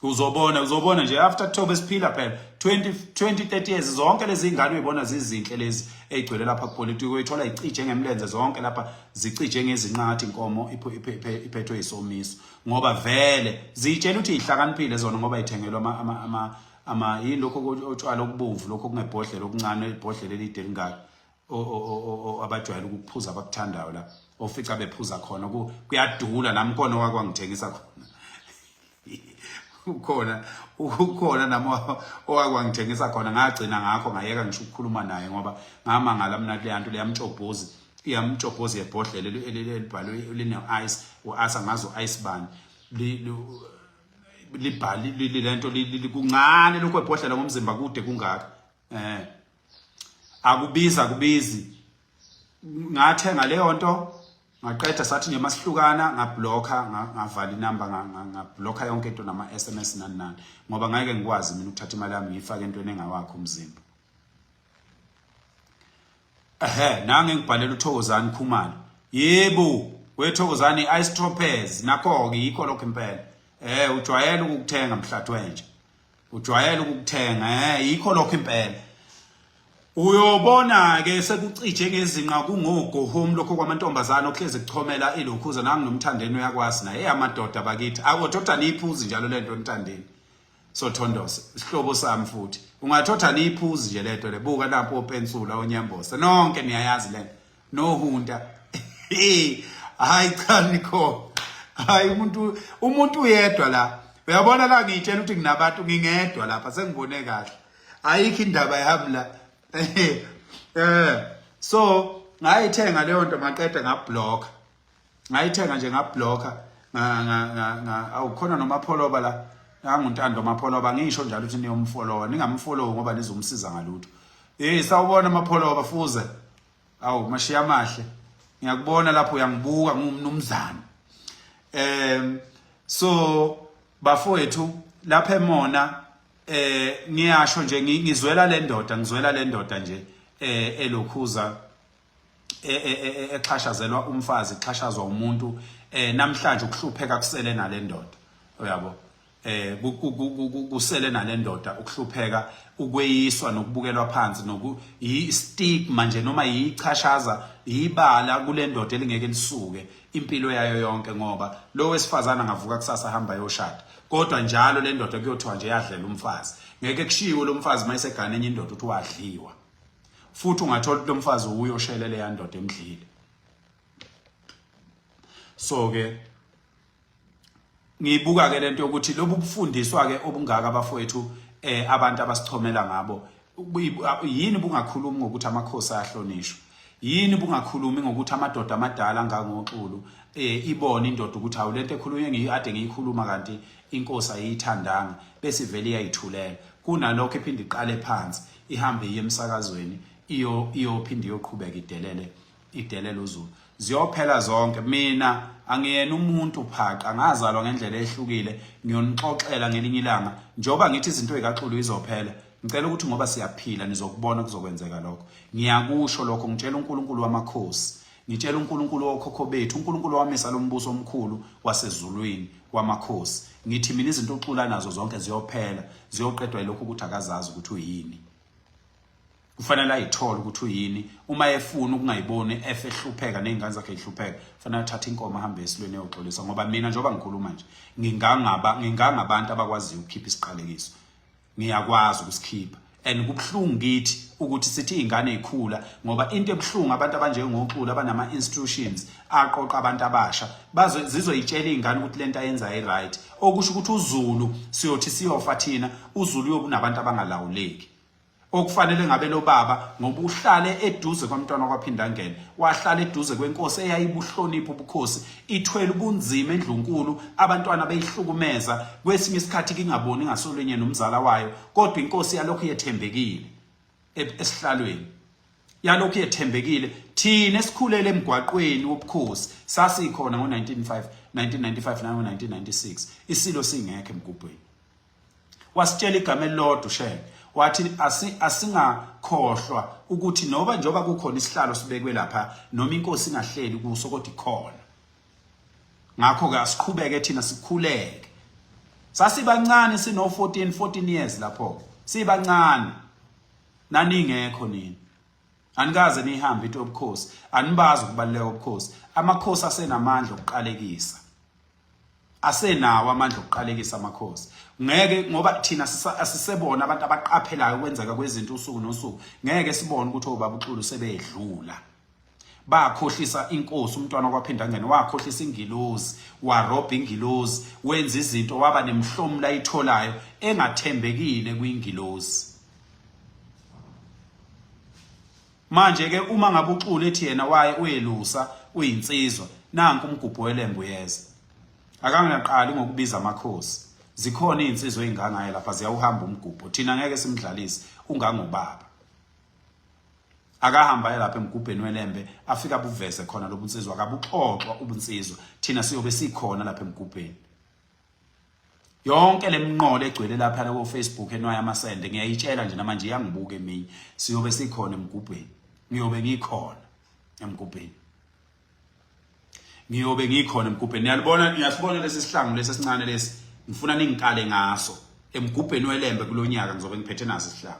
uzobona uzobona nje after Thobe siphila phela 20 20 30 years zonke lezi ingane uyibona zizinhle lezi ezigcwele lapha kupolitiki uyithola icije ngemlenze zonke lapha zicije ngezinqathi inkomo iphethwe isomiso ngoba vele ziyitshela ukuthi ihlakaniphile zona ngoba ithengelwa ama ama ama ama yini lokho otshwala okubomvu lokho kungebhodlela okuncane ibhodlela elide lingaka abajwayele ukuphuza abakuthandayo la ofica bephuza khona kuyadula nami khona owakwangithengisa khona ukhona ukhona nami owakwangithengisa khona ngagcina ngakho ngayeka ngisho ukukhuluma naye ngoba ngamangala mina kule nto leyamtshobhozi iyamtshobhozi yebhodlela elibhalwe line-ice u-ice angazi u-ice bani libhali lento kuncane lokho ebhodlela ngomzimba kude kungaka eh akubiza kubizi ngathenga leyo nto ngaqeda sathi nje masihlukana ngablocka ngavala inamba ngablocka yonke into nama SMS nani nani ngoba ngeke ngikwazi mina ukuthatha imali yami ngiyifake entweni engawakho umzimba ehe nange ngibhalela uThokozani Khumalo yebo wethokozani ice tropez nakho ke yikho lokho impela eh ujwayele ukukuthenga mhlathi wenje ujwayele ukukuthenga eh yikho lokho impela uyobona ke sekucije ngezinqa kungogohome lokho kwamantombazana okuhlezi kuchomela ilokhuza nangu nomthandeni uyakwazi naye amadoda bakithi akothotha niyiphuzi njalo lento emthandeni sothondose isihlobo sami futhi ungathotha niyiphuzi nje lento le buka lapho opensula onyambose nonke niyayazi lento nohunta hayi cha nikho hayi umuntu umuntu uyedwa la uyabona la ngiyitshela ukuthi nginabantu ngingedwa lapha sengibone kahle ayikho indaba yami la eh so ngayithenga leyo nto ngaqeda ngablock ngayithenga nje ngablocka nga nga nga awukhona nomapholoba la nanguntando mapholoba ngisho njalo ukuthi niyomfollowa ningamfollow ngoba nizomsiza ngalutho eh sawubona mapholoba fuze awu mashiya amahle ngiyakubona lapho uyangibuka ngumnumzane um so bafowethu lapha emona eh ngiyasho nje ngizwela le ndoda ngizwela le ndoda nje eh elokhuza e, e, e, exhashazelwa umfazi xhashazwa umuntu eh namhlanje ukuhlupheka kusele nalendoda uyabo eh kusele nalendoda ukuhlupheka ukweyiswa nokubukelwa phansi noku stigma nje noma yichashaza yibala kulendoda elingeke lisuke impilo yayo yonke ngoba lo wesifazana angavuka kusasa hamba yoshada kodwa njalo lendoda kuyothiwa nje yadlela umfazi ngeke kushiwo lo mfazi mayisegane enye indoda uthi wadliwa. Futhi ungathola ukuthi lo mfazi uyoshele leya ndoda emdlile. So ke ngibuka ke lento yokuthi lobu bufundiswa ke obungaka abafowethu abantu abasichomela ngabo, yini bungakhulumi ngokuthi amakhosi ayahlonishwa? Yini bungakhulumi ngokuthi amadoda amadala angangoXulu ibone indoda ukuthi awu, lento ekhulunywe ngiyade ngiyikhuluma kanti inkosi ayiyithandanga, bese ivele iyayithulela, kunalokho iphinde iqale phansi, ihambe iye emsakazweni, iyo iyophinde iyoqhubeka idelele uZulu? Ziyophela zonke. Mina angiyena umuntu phaqa, ngazalwa ngendlela ehlukile. Ngiyonixoxela ngelinye ilanga. Njengoba ngithi izinto ezikaXulu izophela, ngicela ukuthi ngoba siyaphila nizokubona kuzokwenzeka lokho. Ngiyakusho lokho, ngitshela uNkulunkulu wamakhosi, ngitshela uNkulunkulu wokhokho bethu, uNkulunkulu wamisa lo mbuso omkhulu wasezulwini wamakhosi. Ngithi mina izinto uXulu nazo zonke ziyophela, ziyoqedwa yilokhu ukuthi akazazi ukuthi uyini. Kufanele ayithole ukuthi uyini. Uma efuna ukungayiboni efe ehlupheka nezingane zakhe ihlupheka, kufanele athathe inkomo ahambe esilweni eyoxolisa. Ngoba mina njengoba ngikhuluma nje, ngingangabantu abakwaziyo ukukhipha isiqalekiso, ngiyakwazi ukusikhipha. And kubuhlungu kithi ukuthi sithi izingane ikhula, ngoba into ebuhlungu, abantu abanjengoXulu abanama institutions aqoqa abantu abasha, bazo zizoyitshela izingane ukuthi lento ayenza i-right, okusho ukuthi uZulu siyothi siyofa thina, uZulu uyobe unabantu abangalawuleki. Okufanele ngabe lo baba, ngoba uhlale eduze kwamntwana kwaPhindangene, wahlala eduze kwenkosi eyayibuhlonipha ubukhosi, ithwele ubunzima endlunkulu, abantwana beyihlukumeza, kwesinye isikhathi kingaboni ngasolunye nomzala wayo, kodwa inkosi yalokhu yethembekile esihlalweni, yalokhu yethembekile. Thina esikhulele emgwaqweni wobukhosi sasikhona ngo-1995 1995 nango-1996 isilo singekho emgubhweni. Wasitshela igama elilodwa uShenge, wathi asingakhohlwa ukuthi noba njengoba kukhona isihlalo sibekwe lapha, noma inkosi ingahleli kuso, kodwa ikhona. Ngakho ke asiqhubeke thina sikhuleke. Sasibancane, sino 14 14 years lapho, sibancane, naningekho nini, anikaze nihambe into yobukhosi, anibazi ukubaluleka kobukhosi. Amakhosi asenamandla okuqalekisa, asenawo amandla okuqalekisa amakhosi. Ngeke, ngoba thina asisebona abantu abaqaphelayo ukwenzeka kwezinto usuku nosuku, ngeke sibone ukuthi obaba uXulu sebedlula. Bakhohlisa inkosi umntwana kwaPhindangene, wakhohlisa ingilozi, warobha ingilozi, wenza izinto, waba nemhlomula ayitholayo engathembekile kwingilozi. Manje ke uma ngabe uXulu ethi yena waye uyelusa, uyinsizwa, nanku umgubho weLembe uyeza. Akangaqali ngokubiza amakhosi. Zikhona izinsizwa ezingangaye lapha, ziyawuhamba umgubho. Thina ngeke simdlalise, ungangobaba. Akahamba lapha emgubheni weLembe, afika abuveze khona lobunsizwa, akabuxoxwa ubunsizwa. Thina siyobe sikhona lapha emgubheni. Yonke lemnqolo egcwele lapha ko Facebook enwaya amasende, ngiyayitshela nje namanje iyangibuka eminye. Siyobe sikhona emgubheni. Ngiyobe ngikhona emgubheni. Ngiyobe ngikhona emgubheni. Niyalibona, niyasibona lesi sihlangu lesi esincane lesi. Ngifuna ningikale ngaso emgubheni weLembe kulonyaka, ngizobe ngiphethe naso isihlangu.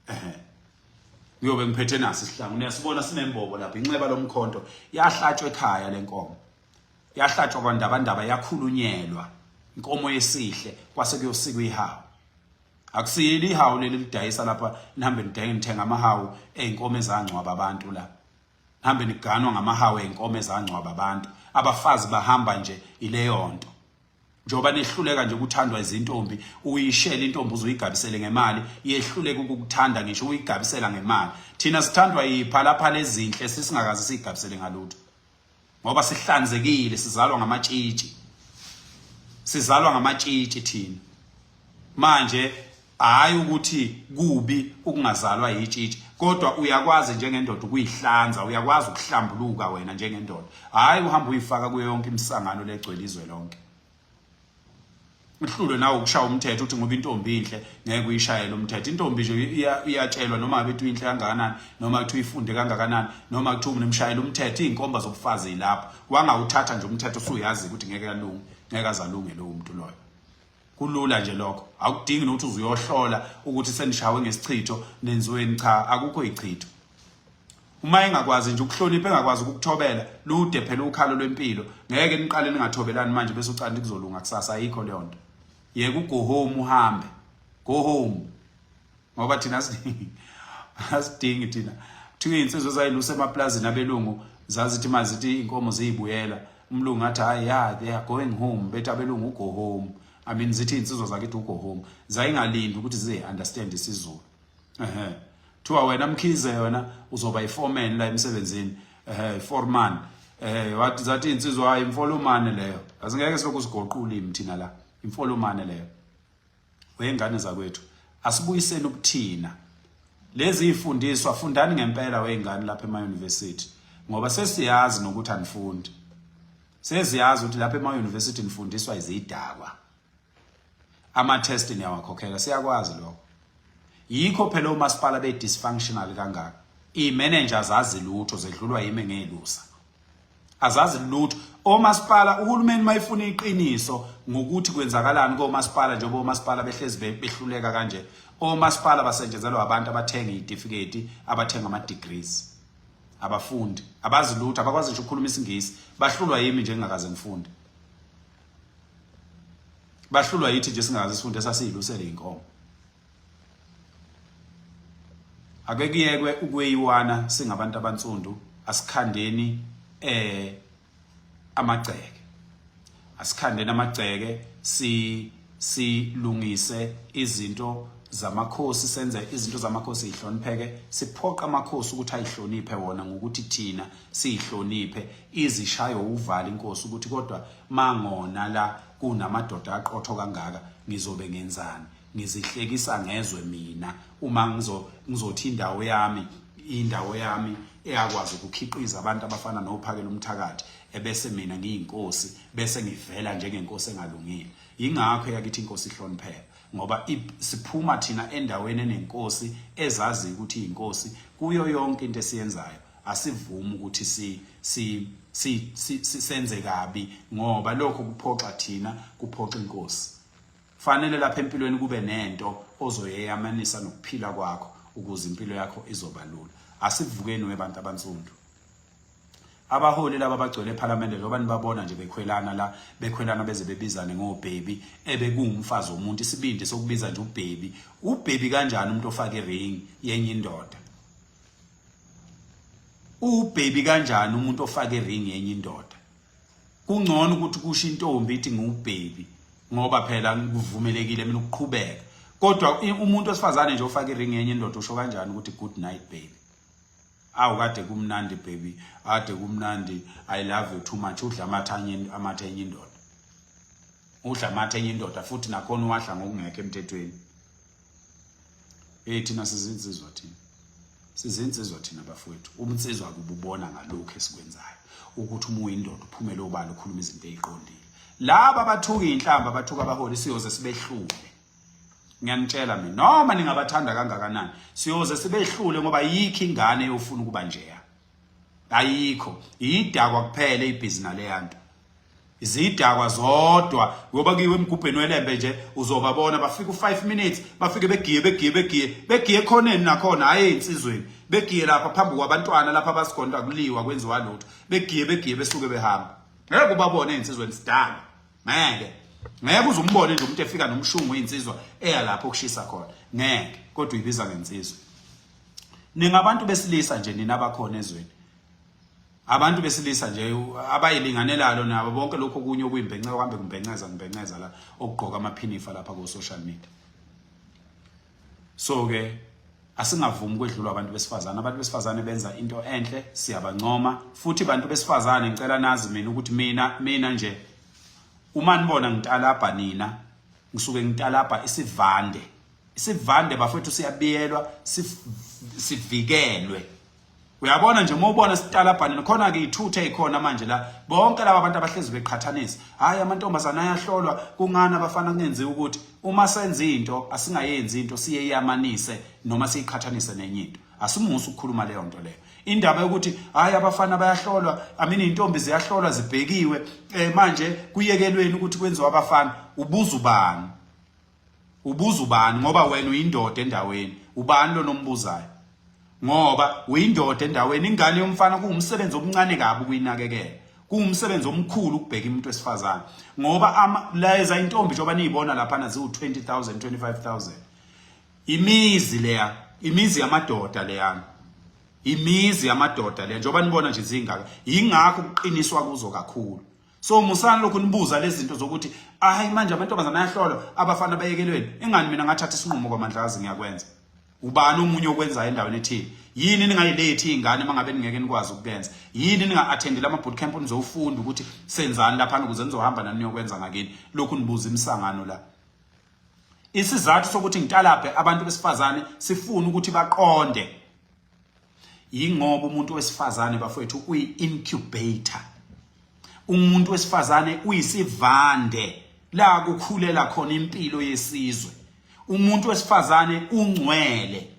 Ehe. Ngiyobe ngiphethe naso isihlangu. Niyasibona sinembobo lapha, inxeba lomkhonto. Yahlatshwa ekhaya lenkomo. Yahlatshwa kwaNdabandaba, yakhulunyelwa inkomo yesihle, kwase kuyosikwa ihawu. Akusiyile ihawu leli lidayisa lapha, nihambe nidenge nithenga amahawu eyinkomo ezangcwaba abantu la. Nihambe niganwa ngamahawu eyinkomo ezangcwaba abantu. Abafazi bahamba nje ileyo nto. Njengoba nehluleka nje ukuthandwa izintombi, uyishela intombi uzuyigabisele ngemali, yehluleka ukukuthanda ngisho uyigabisela ngemali. Thina sithandwa yiphalaphala ezinhle, sisingakaze siyigabisele ngalutho. Ngoba sihlanzekile, sizalwa ngamatshitshi. Sizalwa ngamatshitshi thina. Manje hayi ukuthi kubi ukungazalwa yitshitshi, kodwa uyakwazi njengendoda ukuyihlanza, uyakwazi ukuhlambuluka wena njengendoda. Hayi uhamba uyifaka kuyo yonke imisangano legcwele izwe lonke. Uhlulwe nawe ukushaya umthetho, uthi ngoba intombi inhle ngeke uyishayele umthetho. Intombi nje iyatshelwa, noma ngabe ithi inhle kangakanani, noma kuthi uyifunde kangakanani, noma kuthi umshayela umthetho, izinkomba zobufazi yilapho. Wangawuthatha nje umthetho usuyazi ukuthi ngeke alunge, ngeke azalunge lowo muntu loyo. Kulula nje lokho, akudingi nokuthi uzuyohlola ukuthi senishawe ngesichitho nenziweni. Cha, akukho ichitho. Uma engakwazi nje ukuhlonipha, engakwazi ukukuthobela, lude phela ukhalo lwempilo. Ngeke niqale ningathobelani manje bese ucanti kuzolunga kusasa, ayikho leyo nto. Yeka ugo home, uhambe, go home, ngoba thina Asidingi thina. Kuthiwa iy'nsizwa ezayilusa emaplazini abelungu zazithi mazithi iy'nkomo ziyibuyela, umlungu athi hayi ya they are going home, bethi abelungu go home. I mean zithi iy'nsizwa zakithi ugo home, zayingalindi ukuthi zize-understand isiZulu. Ehe, kuthiwa wena Mkhize wena uzoba i-foreman la emsebenzini, ehe, foreman. Wathi zathi iy'nsizwa hayi imfolomane leyo, asingeke silokhu sigoqa ulimi thina la, imfolomane leyo. Wengane zakwethu, asibuyiseni ubuthina. Lezi ifundiswa fundani ngempela wengane lapha ema university, ngoba sesiyazi nokuthi anifundi. Sesiyazi ukuthi lapha ema university nifundiswa izidakwa. Ama test niyawakhokhela, siyakwazi lokho. Yikho phela omasipala be dysfunctional kangaka. I-manager zazi lutho, zedlulwa yimi ngelusa. Azazi lutho omasipala. Uhulumeni mayifuna iqiniso ngokuthi kwenzakalani komasipala, njengoba omasipala behlezi behluleka kanje, omasipala basetshenzelwa abantu abathenga izitifiketi, abathenga ama-degrees, abafundi abazi lutho, abakwazi nje ukukhuluma isiNgisi. Bahlulwa yimi nje ngingakaze ngifunde, bahlulwa yithi nje singakaze sifunde, sasiyilusele inkomo. Ake kuyekwe ukweyiwana singabantu abansundu, asikhandeni amagceke, asikhandeni amagceke, si silungise izinto zamakhosi, senze izinto zamakhosi zihlonipheke, siphoqa amakhosi ukuthi ayihloniphe wona ngokuthi thina siyihloniphe. Izishayo uvala inkosi ukuthi kodwa mangona la kunamadoda aqotho kangaka, ngizobe ngenzani? Ngizihlekisa ngezwe mina uma ngizothi indawo yami, indawo yami eyakwazi ukukhiqiza abantu abafana nophakela umthakathi, ebese mina ngiyinkosi, bese ngivela njengenkosi engalungile. Yingakho eyakithi inkosi ihlonipheka, ngoba siphuma thina endaweni enenkosi ezazi ukuthi inkosi kuyo yonke into esiyenzayo. Asivumi ukuthi si si si senze kabi, ngoba lokho kuphoxa thina, kuphoxa inkosi. Fanele lapha empilweni kube nento ozoyeyamanisa nokuphila kwakho ukuze impilo yakho izoba lula. Asivukeni webantu abansundu. Abaholi laba abagcwele ePhalamende, njengoba nibabona nje bekhwelana la, bekhwelana beze bebizane ngobhebi, ebekuwumfazi womuntu, isibindi sokubiza nje ubhebi. Ubhebi kanjani umuntu ofaka iring yenye indoda? Ubhebi kanjani umuntu ofaka iring yenye indoda? Kungcono ukuthi kusho intombi ithi ngiwubhebi, ngoba phela kuvumelekile mina ukuqhubeka. Kodwa umuntu wesifazane nje ofaka iring yenye indoda usho kanjani ukuthi good night baby? Awu kade kumnandi baby, ade kumnandi, I love you too much. Udla amathe amathe enye indoda, udla amathe enye indoda, futhi nakhona uwadla ngokungekho emthethweni. Hey, thina sizinsizwa, thina sizinsizwa thina bafowethu. Ubunsizwa kububona ngalokhu esikwenzayo, ukuthi uma uyindoda uphumele obala ukhuluma izinto eziqondile. Laba abathuka inhlamba, abathuka abaholi, siyoze sibehlule. Ngiyanitshela mina, noma ningabathanda kangakanani, siyoze sibehlule, ngoba yikho ingane eyofuna ukuba njeya, ayikho, idakwa kuphela ibhizi naleyanto, izidakwa zodwa. Ngoba kuyiwe emgubheni welembe nje, uzobabona bafika u5 minutes, bafike begiye begiye begiye begiye ekhoneni, nakhona hayi einsizweni, begiye lapha phambi kwabantwana lapha abasigonda, kuliwa kwenziwa lutho, begiye begiye besuke behamba. Ngeke ubabone einsizweni sidala, ngeke ngeke uze umbone nje umuntu efika nomshungu insizwa eya lapho okushisa khona, ngeke. Kodwa uyibiza ngensizwa. Ningabantu besilisa nje nina abakhona ezweni, abantu besilisa nje abayilinganelalo nabo bonke lokho okunye okuyimbence, kuhambe kumbenceza kumbenceza la okugqoka amaphinifa lapha ku social media. So ke asingavumi kwedlulwa abantu besifazane. Abantu besifazane benza into enhle, siyabancoma futhi. Bantu besifazane, ngicela nazi mina ukuthi mina nje uma nibona ngitalabha nina, ngisuke ngitalabha isivande. Isivande bafethu siyabiyelwa, sivikelwe. Uyabona nje uma ubona sitalabhane khona ke ithuthe ezikhona manje la, bonke laba abantu abahlezi beqhathanisa, hayi amantombazana ayahlolwa, kungani abafana kungenziwa ukuthi uma senza into, asingayenzi into siyeyamanise noma siyiqhathanise nenye into. Asimusa ukukhuluma leyo nto leyo, indaba yokuthi hayi abafana bayahlolwa, I mean intombi ziyahlolwa zibhekiwe, manje kuyekelweni ukuthi kwenziwa abafana. Ubuza ubani? Ubuza ubani? Ngoba wena uyindoda endaweni. Ubani lo nombuzayo? Ngoba uyindoda endaweni. Ingane yomfana kuwumsebenzi omncane kabi ukuyinakekela, kuwumsebenzi omkhulu ukubheka umuntu wesifazane, ngoba leza intombi njengoba niyibona lapha ziwu 20000, 25000 imizi leya. Imizi yamadoda leyana. Imizi yamadoda le njengoba nibona nje zingaka. Yingakho kuqiniswa kuzo kakhulu. So musani lokhu nibuza lezi zinto zokuthi hayi manje amantombazana ayahlolwa abafana bayekelweni. Engani mina ngathatha isinqumo kwaMandlakazi ngiyakwenza. Ubani omunye okwenzayo endaweni ethile? Yini ningayilethi izingane mangabe ningeke nikwazi ukukenza? Yini ninga-attendeli ama-boot camp nizofunda ukuthi senzani laphana ukuze nizohamba nani niyokwenza ngakini? Lokhu nibuza imisangano la. Isizathu sokuthi ngitalabhe abantu besifazane sifuna ukuthi baqonde yingoba umuntu wesifazane bafowethu uyi-incubator. Umuntu wesifazane uyisivande la kukhulela khona impilo yesizwe. Umuntu wesifazane ungcwele.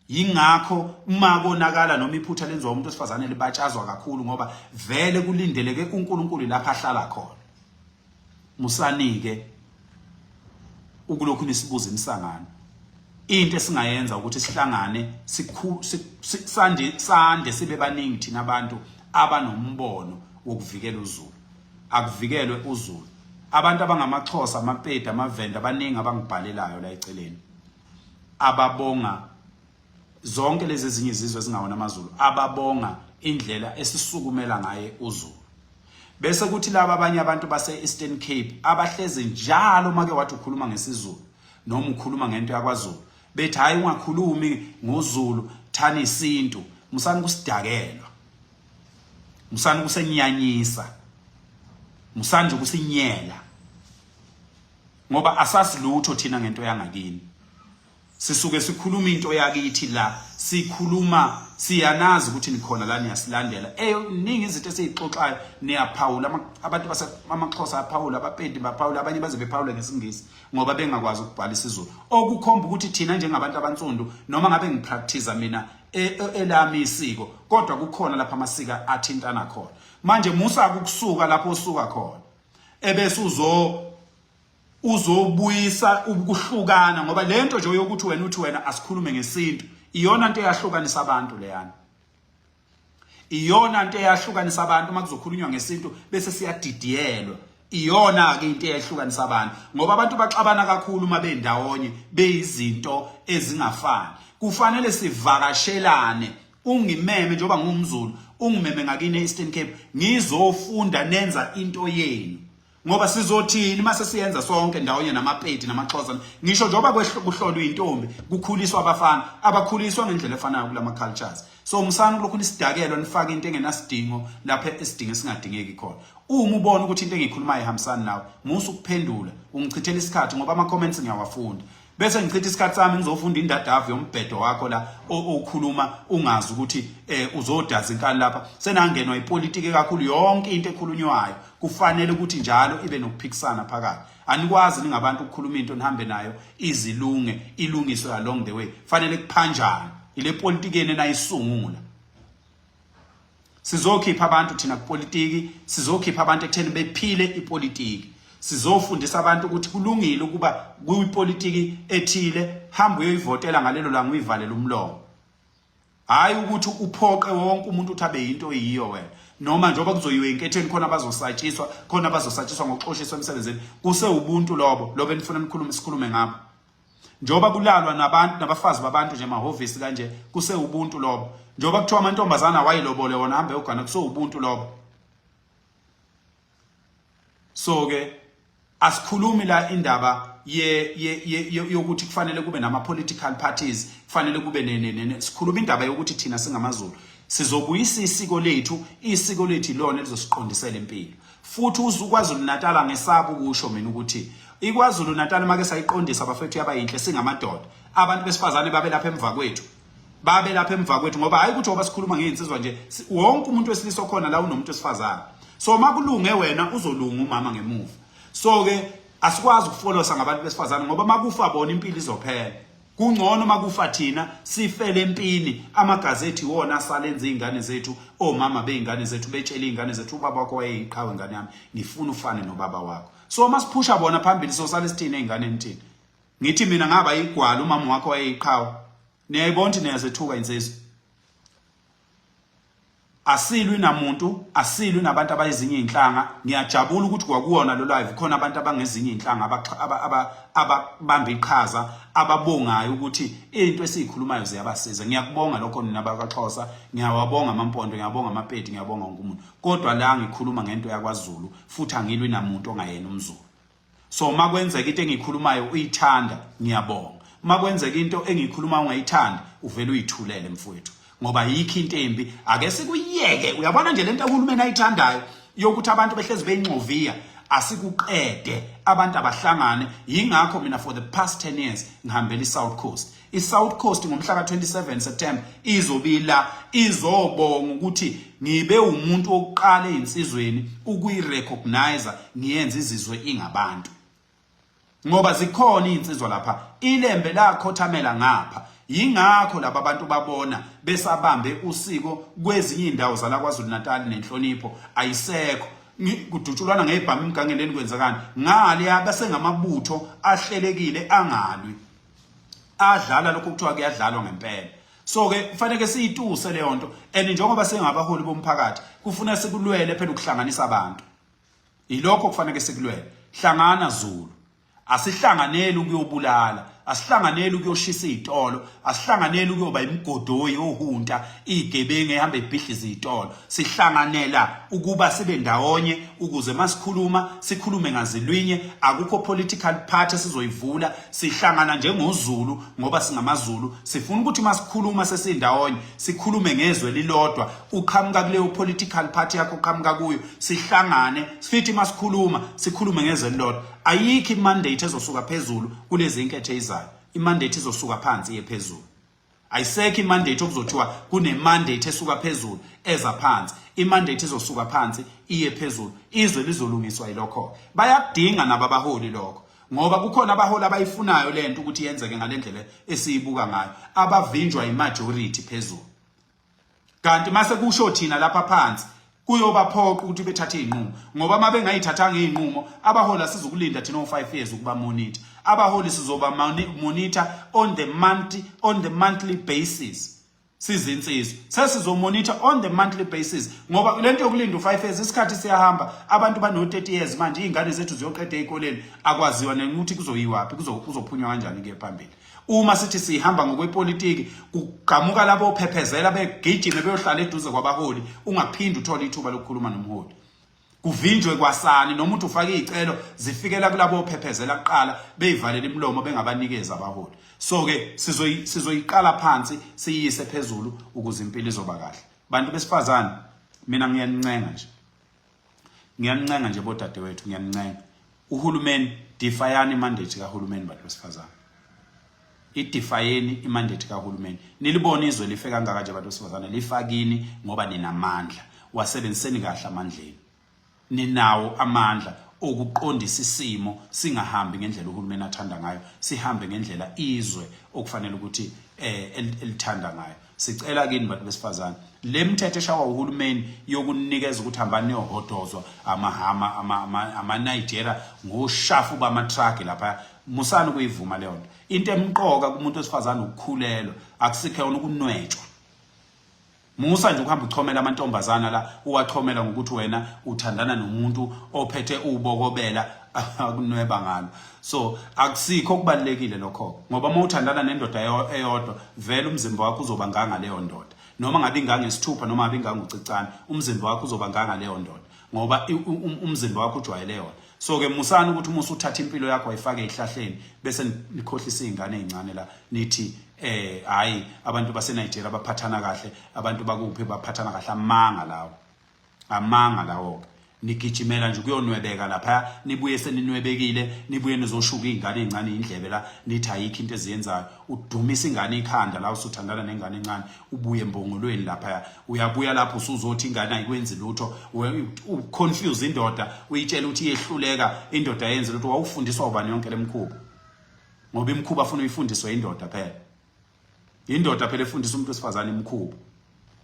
Yingakho uma konakala noma iphutha lenziwa umuntu wesifazane libatshazwa kakhulu ngoba vele kulindeleke uNkulunkulu lapha ahlala khona. Musanike ukulokhu nisibuza imisangano. Into esingayenza ukuthi sihlangane sande sande sibe baningi thina abantu abanombono wokuvikela uZulu. Akuvikelwe uZulu. Abantu abangamaXhosa, amaPedi, amaVenda baningi abangibhalelayo la eceleni. Ababonga zonke lezi ezinye izizwe ezingawona amaZulu ababonga indlela esisukumela ngaye uZulu. Bese kuthi laba abanye abantu base Eastern Cape abahlezi njalo make wathi ukhuluma ngesiZulu noma ukhuluma ngento yakwaZulu bethi hayi ungakhulumi ngoZulu thani isintu musani kusidakelwa musani kusenyanyisa musani nje ukusinyela ngoba asazi lutho thina ngento yangakini. Sisuke sikhuluma into yakithi la sikhuluma siyanazi ukuthi nikhona la niyasilandela. Eh ningi izinto esizixoxayo niyaphawula abantu base amaXhosa aphawula abaPedi baphawula abanye baze bephawule ngesiNgisi ngoba bengakwazi ukubhala isiZulu. Okukhomba ukuthi thina njengabantu abansundu noma ngabe ngipractice mina e, e, elami isiko kodwa kukhona lapha amasika athintana khona. Manje musa ukusuka lapho osuka khona ebese uzo uzobuyisa ukuhlukana ngoba lento nje yokuthi wena uthi wena asikhulume ngesintu iyona nto eyahlukanisa abantu leyana iyona nto eyahlukanisa abantu uma kuzokhulunywa ngesintu bese siyadidiyelwa iyona ke into eyahlukanisa abantu ngoba abantu baxabana kakhulu uma bendawonye beyizinto ezingafani kufanele sivakashelane ungimeme njengoba ngumZulu ungimeme ngakini e-Eastern Cape ngizofunda nenza into yenu ngoba sizothini mase siyenza sonke ndawonye namaPedi namaXhosa ngisho njengoba kuhlolwa intombi kukhuliswa abafana abakhuliswa ngendlela efanayo kulama cultures so musani kulokhu nisidakelwa nifake into engenasidingo lapha esidingo esingadingeki khona uma ubona ukuthi into engiyikhulumayo ihambisani nawe musa ukuphendula ungichithela isikhathi ngoba ama comments ngiyawafunda bese ngichitha isikhathi sami ngizofunda indadavu yombhedo wakho la okhuluma ungazi ukuthi eh uzodaza inkani lapha senangenwa ipolitiki kakhulu yonke into ekhulunywayo kufanele ukuthi njalo ibe nokuphikisana phakathi anikwazi ningabantu ukukhuluma into nihambe nayo izilunge ilungiswe along the way fanele kuphanjane ile politikeni enayisungula Sizokhipha abantu thina kupolitiki, sizokhipha abantu ekutheni bephile ipolitiki. Sizofundisa abantu ukuthi kulungile ukuba kuyipolitiki ethile, hamba uyoyivotela ngalelo langa uyivalele umlomo. Hayi ukuthi uphoqe wonke umuntu ukuthi abe yinto oyiyo wena. Noma njengoba kuzoyiwa enketheni khona abazosatshiswa, khona abazosatshiswa ngokuxoshiswa emsebenzini. Kusewubuntu lobo, lobo enifuna nikhulume sikhulume ngabo. Njengoba kulalwa nabantu nabafazi babantu nje emahhovisi kanje kusewubuntu lobo. Njengoba kuthiwa amantombazana wayilobole wona hambe yogana kusewubuntu lobo. So ke asikhulumi la indaba ye yokuthi kufanele kube nama political parties kufanele kube ne sikhuluma indaba yokuthi thina singamaZulu sizobuyisa isiko lethu isiko lethu ilona elizosiqondisela impilo Futhi uze uKwaZulu Natal angesabi ukusho mina ukuthi iKwaZulu Natal make sayiqondisa bafethu yaba yinhle singamadoda. Abantu besifazane babe lapha emva kwethu. Babe lapha emva kwethu ngoba hayi ukuthi ngoba sikhuluma ngeinsizwa nje wonke umuntu wesilisa okhona la unomuntu wesifazane. So makulunge wena uzolunga umama ngemuva. So ke asikwazi ukufolosa ngabantu besifazane ngoba makufa bona impilo izophela. Kungcono makufa thina sifele empini amagazi ethu iwona asala enza izingane zethu omama beingane zethu betshela izingane zethu ubaba wakho wayeyiqhawe ngane yami ngifuna ufane nobaba wakho so masiphusha bona phambili sosala sithini ezinganeni thina ngithi mina ngaba igwala umama wakho wayeyiqhawe niyayibona ukuthi niyazethuka insizwa. Asilwi namuntu, asilwi nabantu abayizinye izinhlanga. Ngiyajabula ukuthi kwakuwona lo live khona abantu abangezinye izinhlanga ababamba iqhaza, ababongayo ukuthi into esiyikhulumayo ziyabasiza. Ngiyakubonga lokho nina bakwaXhosa, ngiyawabonga amaMpondo, ngiyabonga amaPedi, ngiyabonga wonke umuntu. Kodwa la ngikhuluma ngento yakwaZulu futhi angilwi namuntu ongayena umZulu. So uma kwenzeka into engiyikhulumayo uyithanda, ngiyabonga. Uma kwenzeka into engiyikhulumayo ungayithandi, uvele uyithulele mfowethu. Ngoba yikho into embi, ake sikuyeke. Uyabona nje lento uhulumeni ayithandayo yokuthi abantu behlezi beyingxoviya, asikuqede, abantu abahlangane. Yingakho mina for the past 10 years ngihambela iSouth Coast. iSouth Coast ngomhla ka-27 September izobila izobonga ukuthi ngibe umuntu wokuqala ezinsizweni ukuyirecognize ngiyenze izizwe ingabantu, ngoba zikhona izinsizwa lapha ilembe lakhothamela ngapha. Yingakho laba bantu babona besabambe usiko kwezinye indawo zala KwaZulu Natal, nenhlonipho ayisekho, kudutshulwana ngebhamu emgangeleni, kwenzakani ngale abasengamabutho ahlelekile angalwi, adlala lokho kuthiwa kuyadlalwa ngempela. So ke kufanele siyituse leyo nto, and njengoba singabaholi bomphakathi kufuna sikulwele phela ukuhlanganisa abantu. Yilokho kufanele sikulwele. Hlangana Zulu, asihlanganeli ukuyobulala, asihlanganeli ukuyoshisa izitolo, asihlanganeli ukuyoba imigodoyi ohunta igebengu ehamba ibhidliza izitolo. Sihlanganela ukuba sibe ndawonye ukuze masikhuluma sikhulume ngazilwinye. Akukho political party esizoyivula, sihlangana njengoZulu ngoba singamaZulu. Sifuna ukuthi masikhuluma sesindawonye sikhulume ngezwe lilodwa. Uqhamuka kuleyo political party yakho uqhamuka kuyo, sihlangane sifithi masikhuluma sikhulume ngezwe lilodwa. Ayikho imandate ezosuka phezulu kulezi inketho ezizayo, imandate izosuka phansi iye phezulu. Ayisekho imandate okuzothiwa kunemandate esuka phezulu eza phansi, imandate izosuka phansi iye phezulu. Izwe lizolungiswa yilokho. Bayakudinga nabo abaholi lokho, ngoba kukhona abaholi abayifunayo lento ukuthi yenzeke ngalendlela esiyibuka ngayo, abavinjwa imajority phezulu. Kanti mase kusho thina lapha phansi kuyobaphoqa ukuthi bethathe izinqumo, ngoba uma bengayithathanga izinqumo abaholi asizukulinda thina o-5 years ukuba monitor abaholi, sizoba monitor on the monthly basis. Sizinsizwa sesizomonitha on the monthly basis, ngoba lento yokulinda u-5 years, isikhathi siyahamba. Abantu bano-30 years manje, iy'ngane zethu ziyoqeda ey'koleni, akwaziwa nokuthi kuzoyiwaphi, kuzophunywa kanjani kuye phambili. Uma sithi sihamba ngokwepolitiki, kugqamuka labo phephezela begijime beyohlala eduze kwabaholi, ungaphindi uthole ithuba lokukhuluma nomholi, kuvinjwe kwasani. Noma uthi ufake izicelo, zifikela kulabo phephezela kuqala, beyivalela imilomo, bengabanikeza abaholi. So ke sizoyiqala phansi siyise phezulu ukuze impilo izoba kahle. Bantu besifazane, mina ngiyanincenga nje, ngiyanincenga nje bodadewethu, ngiyanincenga. Uhulumeni, defyani imandate kahulumeni. Bantu besifazane, idefyeni imandate kahulumeni. Nilibone izwe life kangaka nje, bantu besifazane, lifakini ngoba ninamandla. Wasebenziseni kahle amandleni, ninawo amandla okuqondisa isimo singahambi ngendlela uhulumeni athanda ngayo, sihambe ngendlela izwe okufanele ukuthi elithanda ngayo. Sicela kini bantu besifazane, le mthetho eshawa uhulumeni yokunikeza ukuthi hambani niyohodozwa amahama ama-Nigeria ngoshafu bama-truck lapha, musani ukuyivuma leyo nto. Into emqoka kumuntu wesifazane ukukhulelwa, akusikho yona ukunwetshwa. Musa nje ukuhamba uchomela amantombazana la, uwachomela ngokuthi wena uthandana nomuntu ophethe ubokobela akunweba ngalo. So akusikho okubalekile lokho, ngoba uma uthandana nendoda eyodwa, vele umzimba wakho uzoba nganga leyo ndoda, noma ngabe ingangesithupha noma ngabe ingangucicane, umzimba wakho uzoba nganga leyo ndoda ngoba umzimba wakho ujwayele yona. So ke musani ukuthi uma usuthatha impilo yakho wayifaka ezihlahleni bese nikhohlisa izingane ezincane la, nithi hayi, abantu base Nigeria baphathana kahle, abantu bakuphi baphathana kahle. Amanga lawo, amanga lawo ke. Nigijimela nje kuyonwebeka lapha, nibuye seninwebekile, nibuye nizoshuka izingane ezincane indlebe la, nithi ayikho into eziyenzayo. Udumisa ingane ikhanda la, usuthandana nengane encane, ubuye embongolweni lapha, uyabuya lapho usuzothi ingane ayikwenzi lutho, uconfuse indoda, uyitshela ukuthi iyehluleka, indoda yenze lutho. Wawufundiswa ubani yonke lemkhuba? Ngoba imkhuba afuna uyifundiswe indoda phela, indoda phela efundisa umuntu wesifazane imkhuba.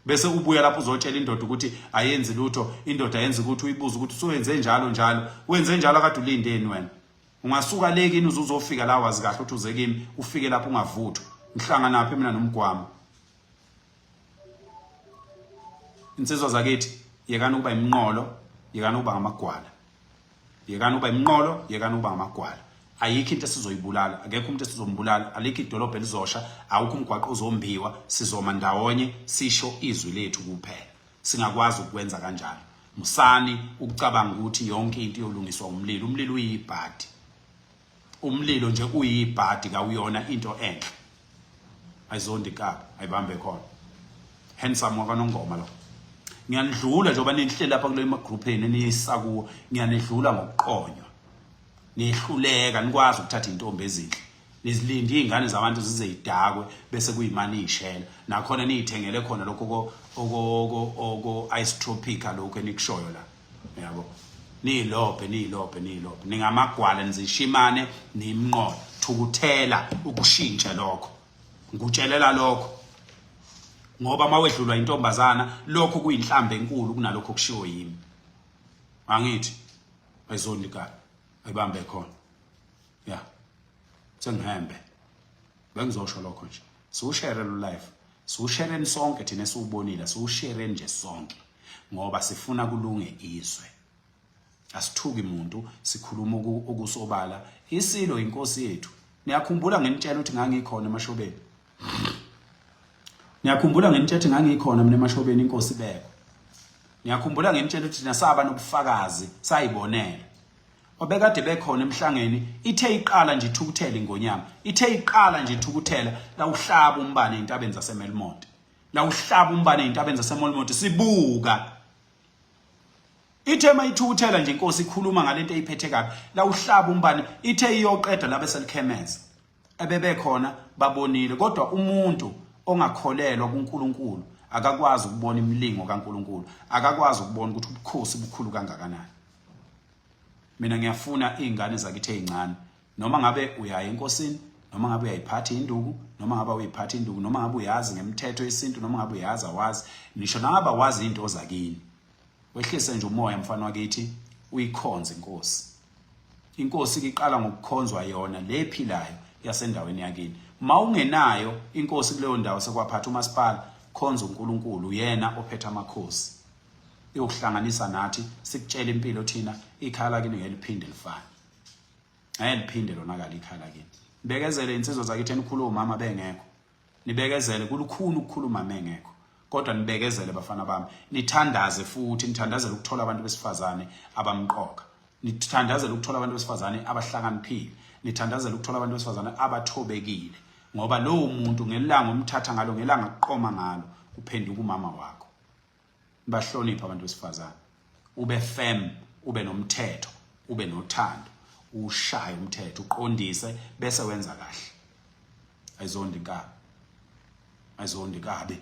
Bese ubuya lapho uzotshela indoda ukuthi ayenzi lutho, indoda yenza ukuthi uyibuze ukuthi usuwenze njalo njalo, wenze njalo akade ulindeni wena? Ungasuka le kini uze uzofika la, wazi kahle ukuthi uze kimi, ufike lapho ungavuthwa. Ngihlangana phi mina nomgwama? Insizwa zakithi, yekani ukuba imnqolo, yekani ukuba ngamagwala. Yekani ukuba imnqolo, yekani ukuba ngamagwala. Ayikho into esizoyibulala, akekho umuntu esizombulala, alikho idolobha elizosha, awukho umgwaqo ozombiwa, sizoma ndawonye sisho izwi lethu kuphela. Singakwazi ukwenza kanjalo. Musani ukucabanga ukuthi yonke into iyolungiswa umlilo. Umlilo uyibhadi. Umlilo nje uyibhadi kawuyona into enhle. Ayizondi kabi, ayibambe khona. Handsome wakwaNongoma lo. Ngiyanidlula njengoba nihleli lapha kule magroup enu eniyisa kuwo, ngiyanidlula ngokuqonywa. Nihluleka nikwazi ukuthatha intombi ezinhle. Nizilinde izingane zabantu zize idakwe bese kuyimani ishela. Nakhona niyithengele khona lokho ko oko oko ice tropica lokho enikushoyo la. Yabo. Niyilobhe niyilobhe niyilobhe. Ningamagwala nizishimane nimnqola. Thukuthela ukushintshe lokho. Ngikutshelela lokho. Ngoba mawedlulwa intombazana lokho kuyinhlamba enkulu kunalokho kushiwo yimi. Angithi ayizondi ka ayibambe khona. Yeah. Sengihembe. Bengizosho lokho nje. Siwushere lo life. Siwushereni sonke thina esiwubonile, siwushereni nje sonke. Ngoba sifuna kulunge izwe. Asithuki muntu, sikhuluma okusobala. Isilo inkosi yethu. Niyakhumbula nginitshela ukuthi ngangikhona emashobeni. Niyakhumbula nginitshela ukuthi ngangikhona mina emashobeni inkosi ibekwa. Niyakhumbula nginitshela ukuthi thina saba nobufakazi sayibonela. Obekade bekhona emhlangeni ithe iqala nje ithukuthela ingonyama. Ithe iqala nje ithukuthela lawuhlaba umbane entabeni zaseMelmont. Lawuhlaba umbane entabeni zaseMelmont sibuka. Ithe mayithukuthela nje inkosi ikhuluma ngalento eyiphethe kabi lawuhlaba umbane ithe iyoqeda labe selikhemeza. Ebebekhona babonile kodwa umuntu ongakholelwa kuNkulunkulu akakwazi ukubona imilingo kaNkulunkulu, akakwazi ukubona ukuthi ubukhosi bukhulu kangakanani. Mina ngiyafuna izingane zakithi ezincane noma ngabe uyaya enkosini noma ngabe uyayiphatha induku noma ngabe uyiphatha induku noma ngabe uyazi ngemithetho yesintu noma ngabe uyazi awazi nisho nangaba wazi into zakini wehlise nje umoya mfana wakithi uyikhonze inkosi inkosi iqala ngokukhonzwa yona lephilayo yasendaweni yakini mawungenayo inkosi kuleyo ndawo sekwaphatha umasipala khonza uNkulunkulu uyena ophethe amakhosi iyokuhlanganisa nathi sikutshela impilo thina ikhaya lakini ngeke liphinde lifane ngeke liphinde lonakala ikhaya lakini nibekezele insizwa zakithi enikhuluma umama bengekho nibekezele kulukhuni ukukhuluma mengekho kodwa nibekezele bafana bami nithandaze futhi nithandazele ukuthola abantu besifazane abamqoka nithandazele ukuthola abantu besifazane abahlakaniphile nithandazele ukuthola abantu besifazane abathobekile ngoba lowo muntu ngelanga umthatha ngalo ngelanga kuqoma ngalo uphenduka umama wakho bahloniphe abantu besifazane ube firm ube nomthetho ube nothando ushaye umthetho uqondise bese wenza kahle ayizondi kabi ayizondi kabi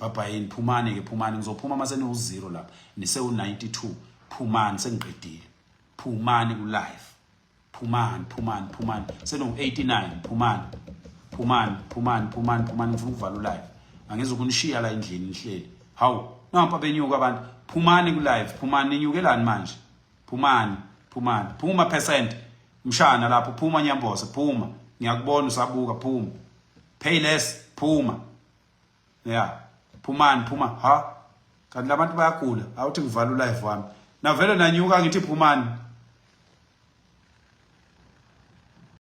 baba yini phumani ke phumani ngizophuma mase niwu 0 lapha nise u92 phumani sengiqedile phumani ku live phumani phumani phumani seno-89 phumani phumani phumani phumani phumani ngifuna ukuvala ulive angizukunishiya la endlini nihleli hawu nampa benyuka abantu phumani ku-live phumani ninyukelani manje phumani phumani phuma percent mshana lapho phuma nyambose phuma ngiyakubona usabuka phuma pay less phuma ya phumani phuma ha kanti labantu bayagula awuthi ngivala ulive wami navele nanyuka ngithi phumani.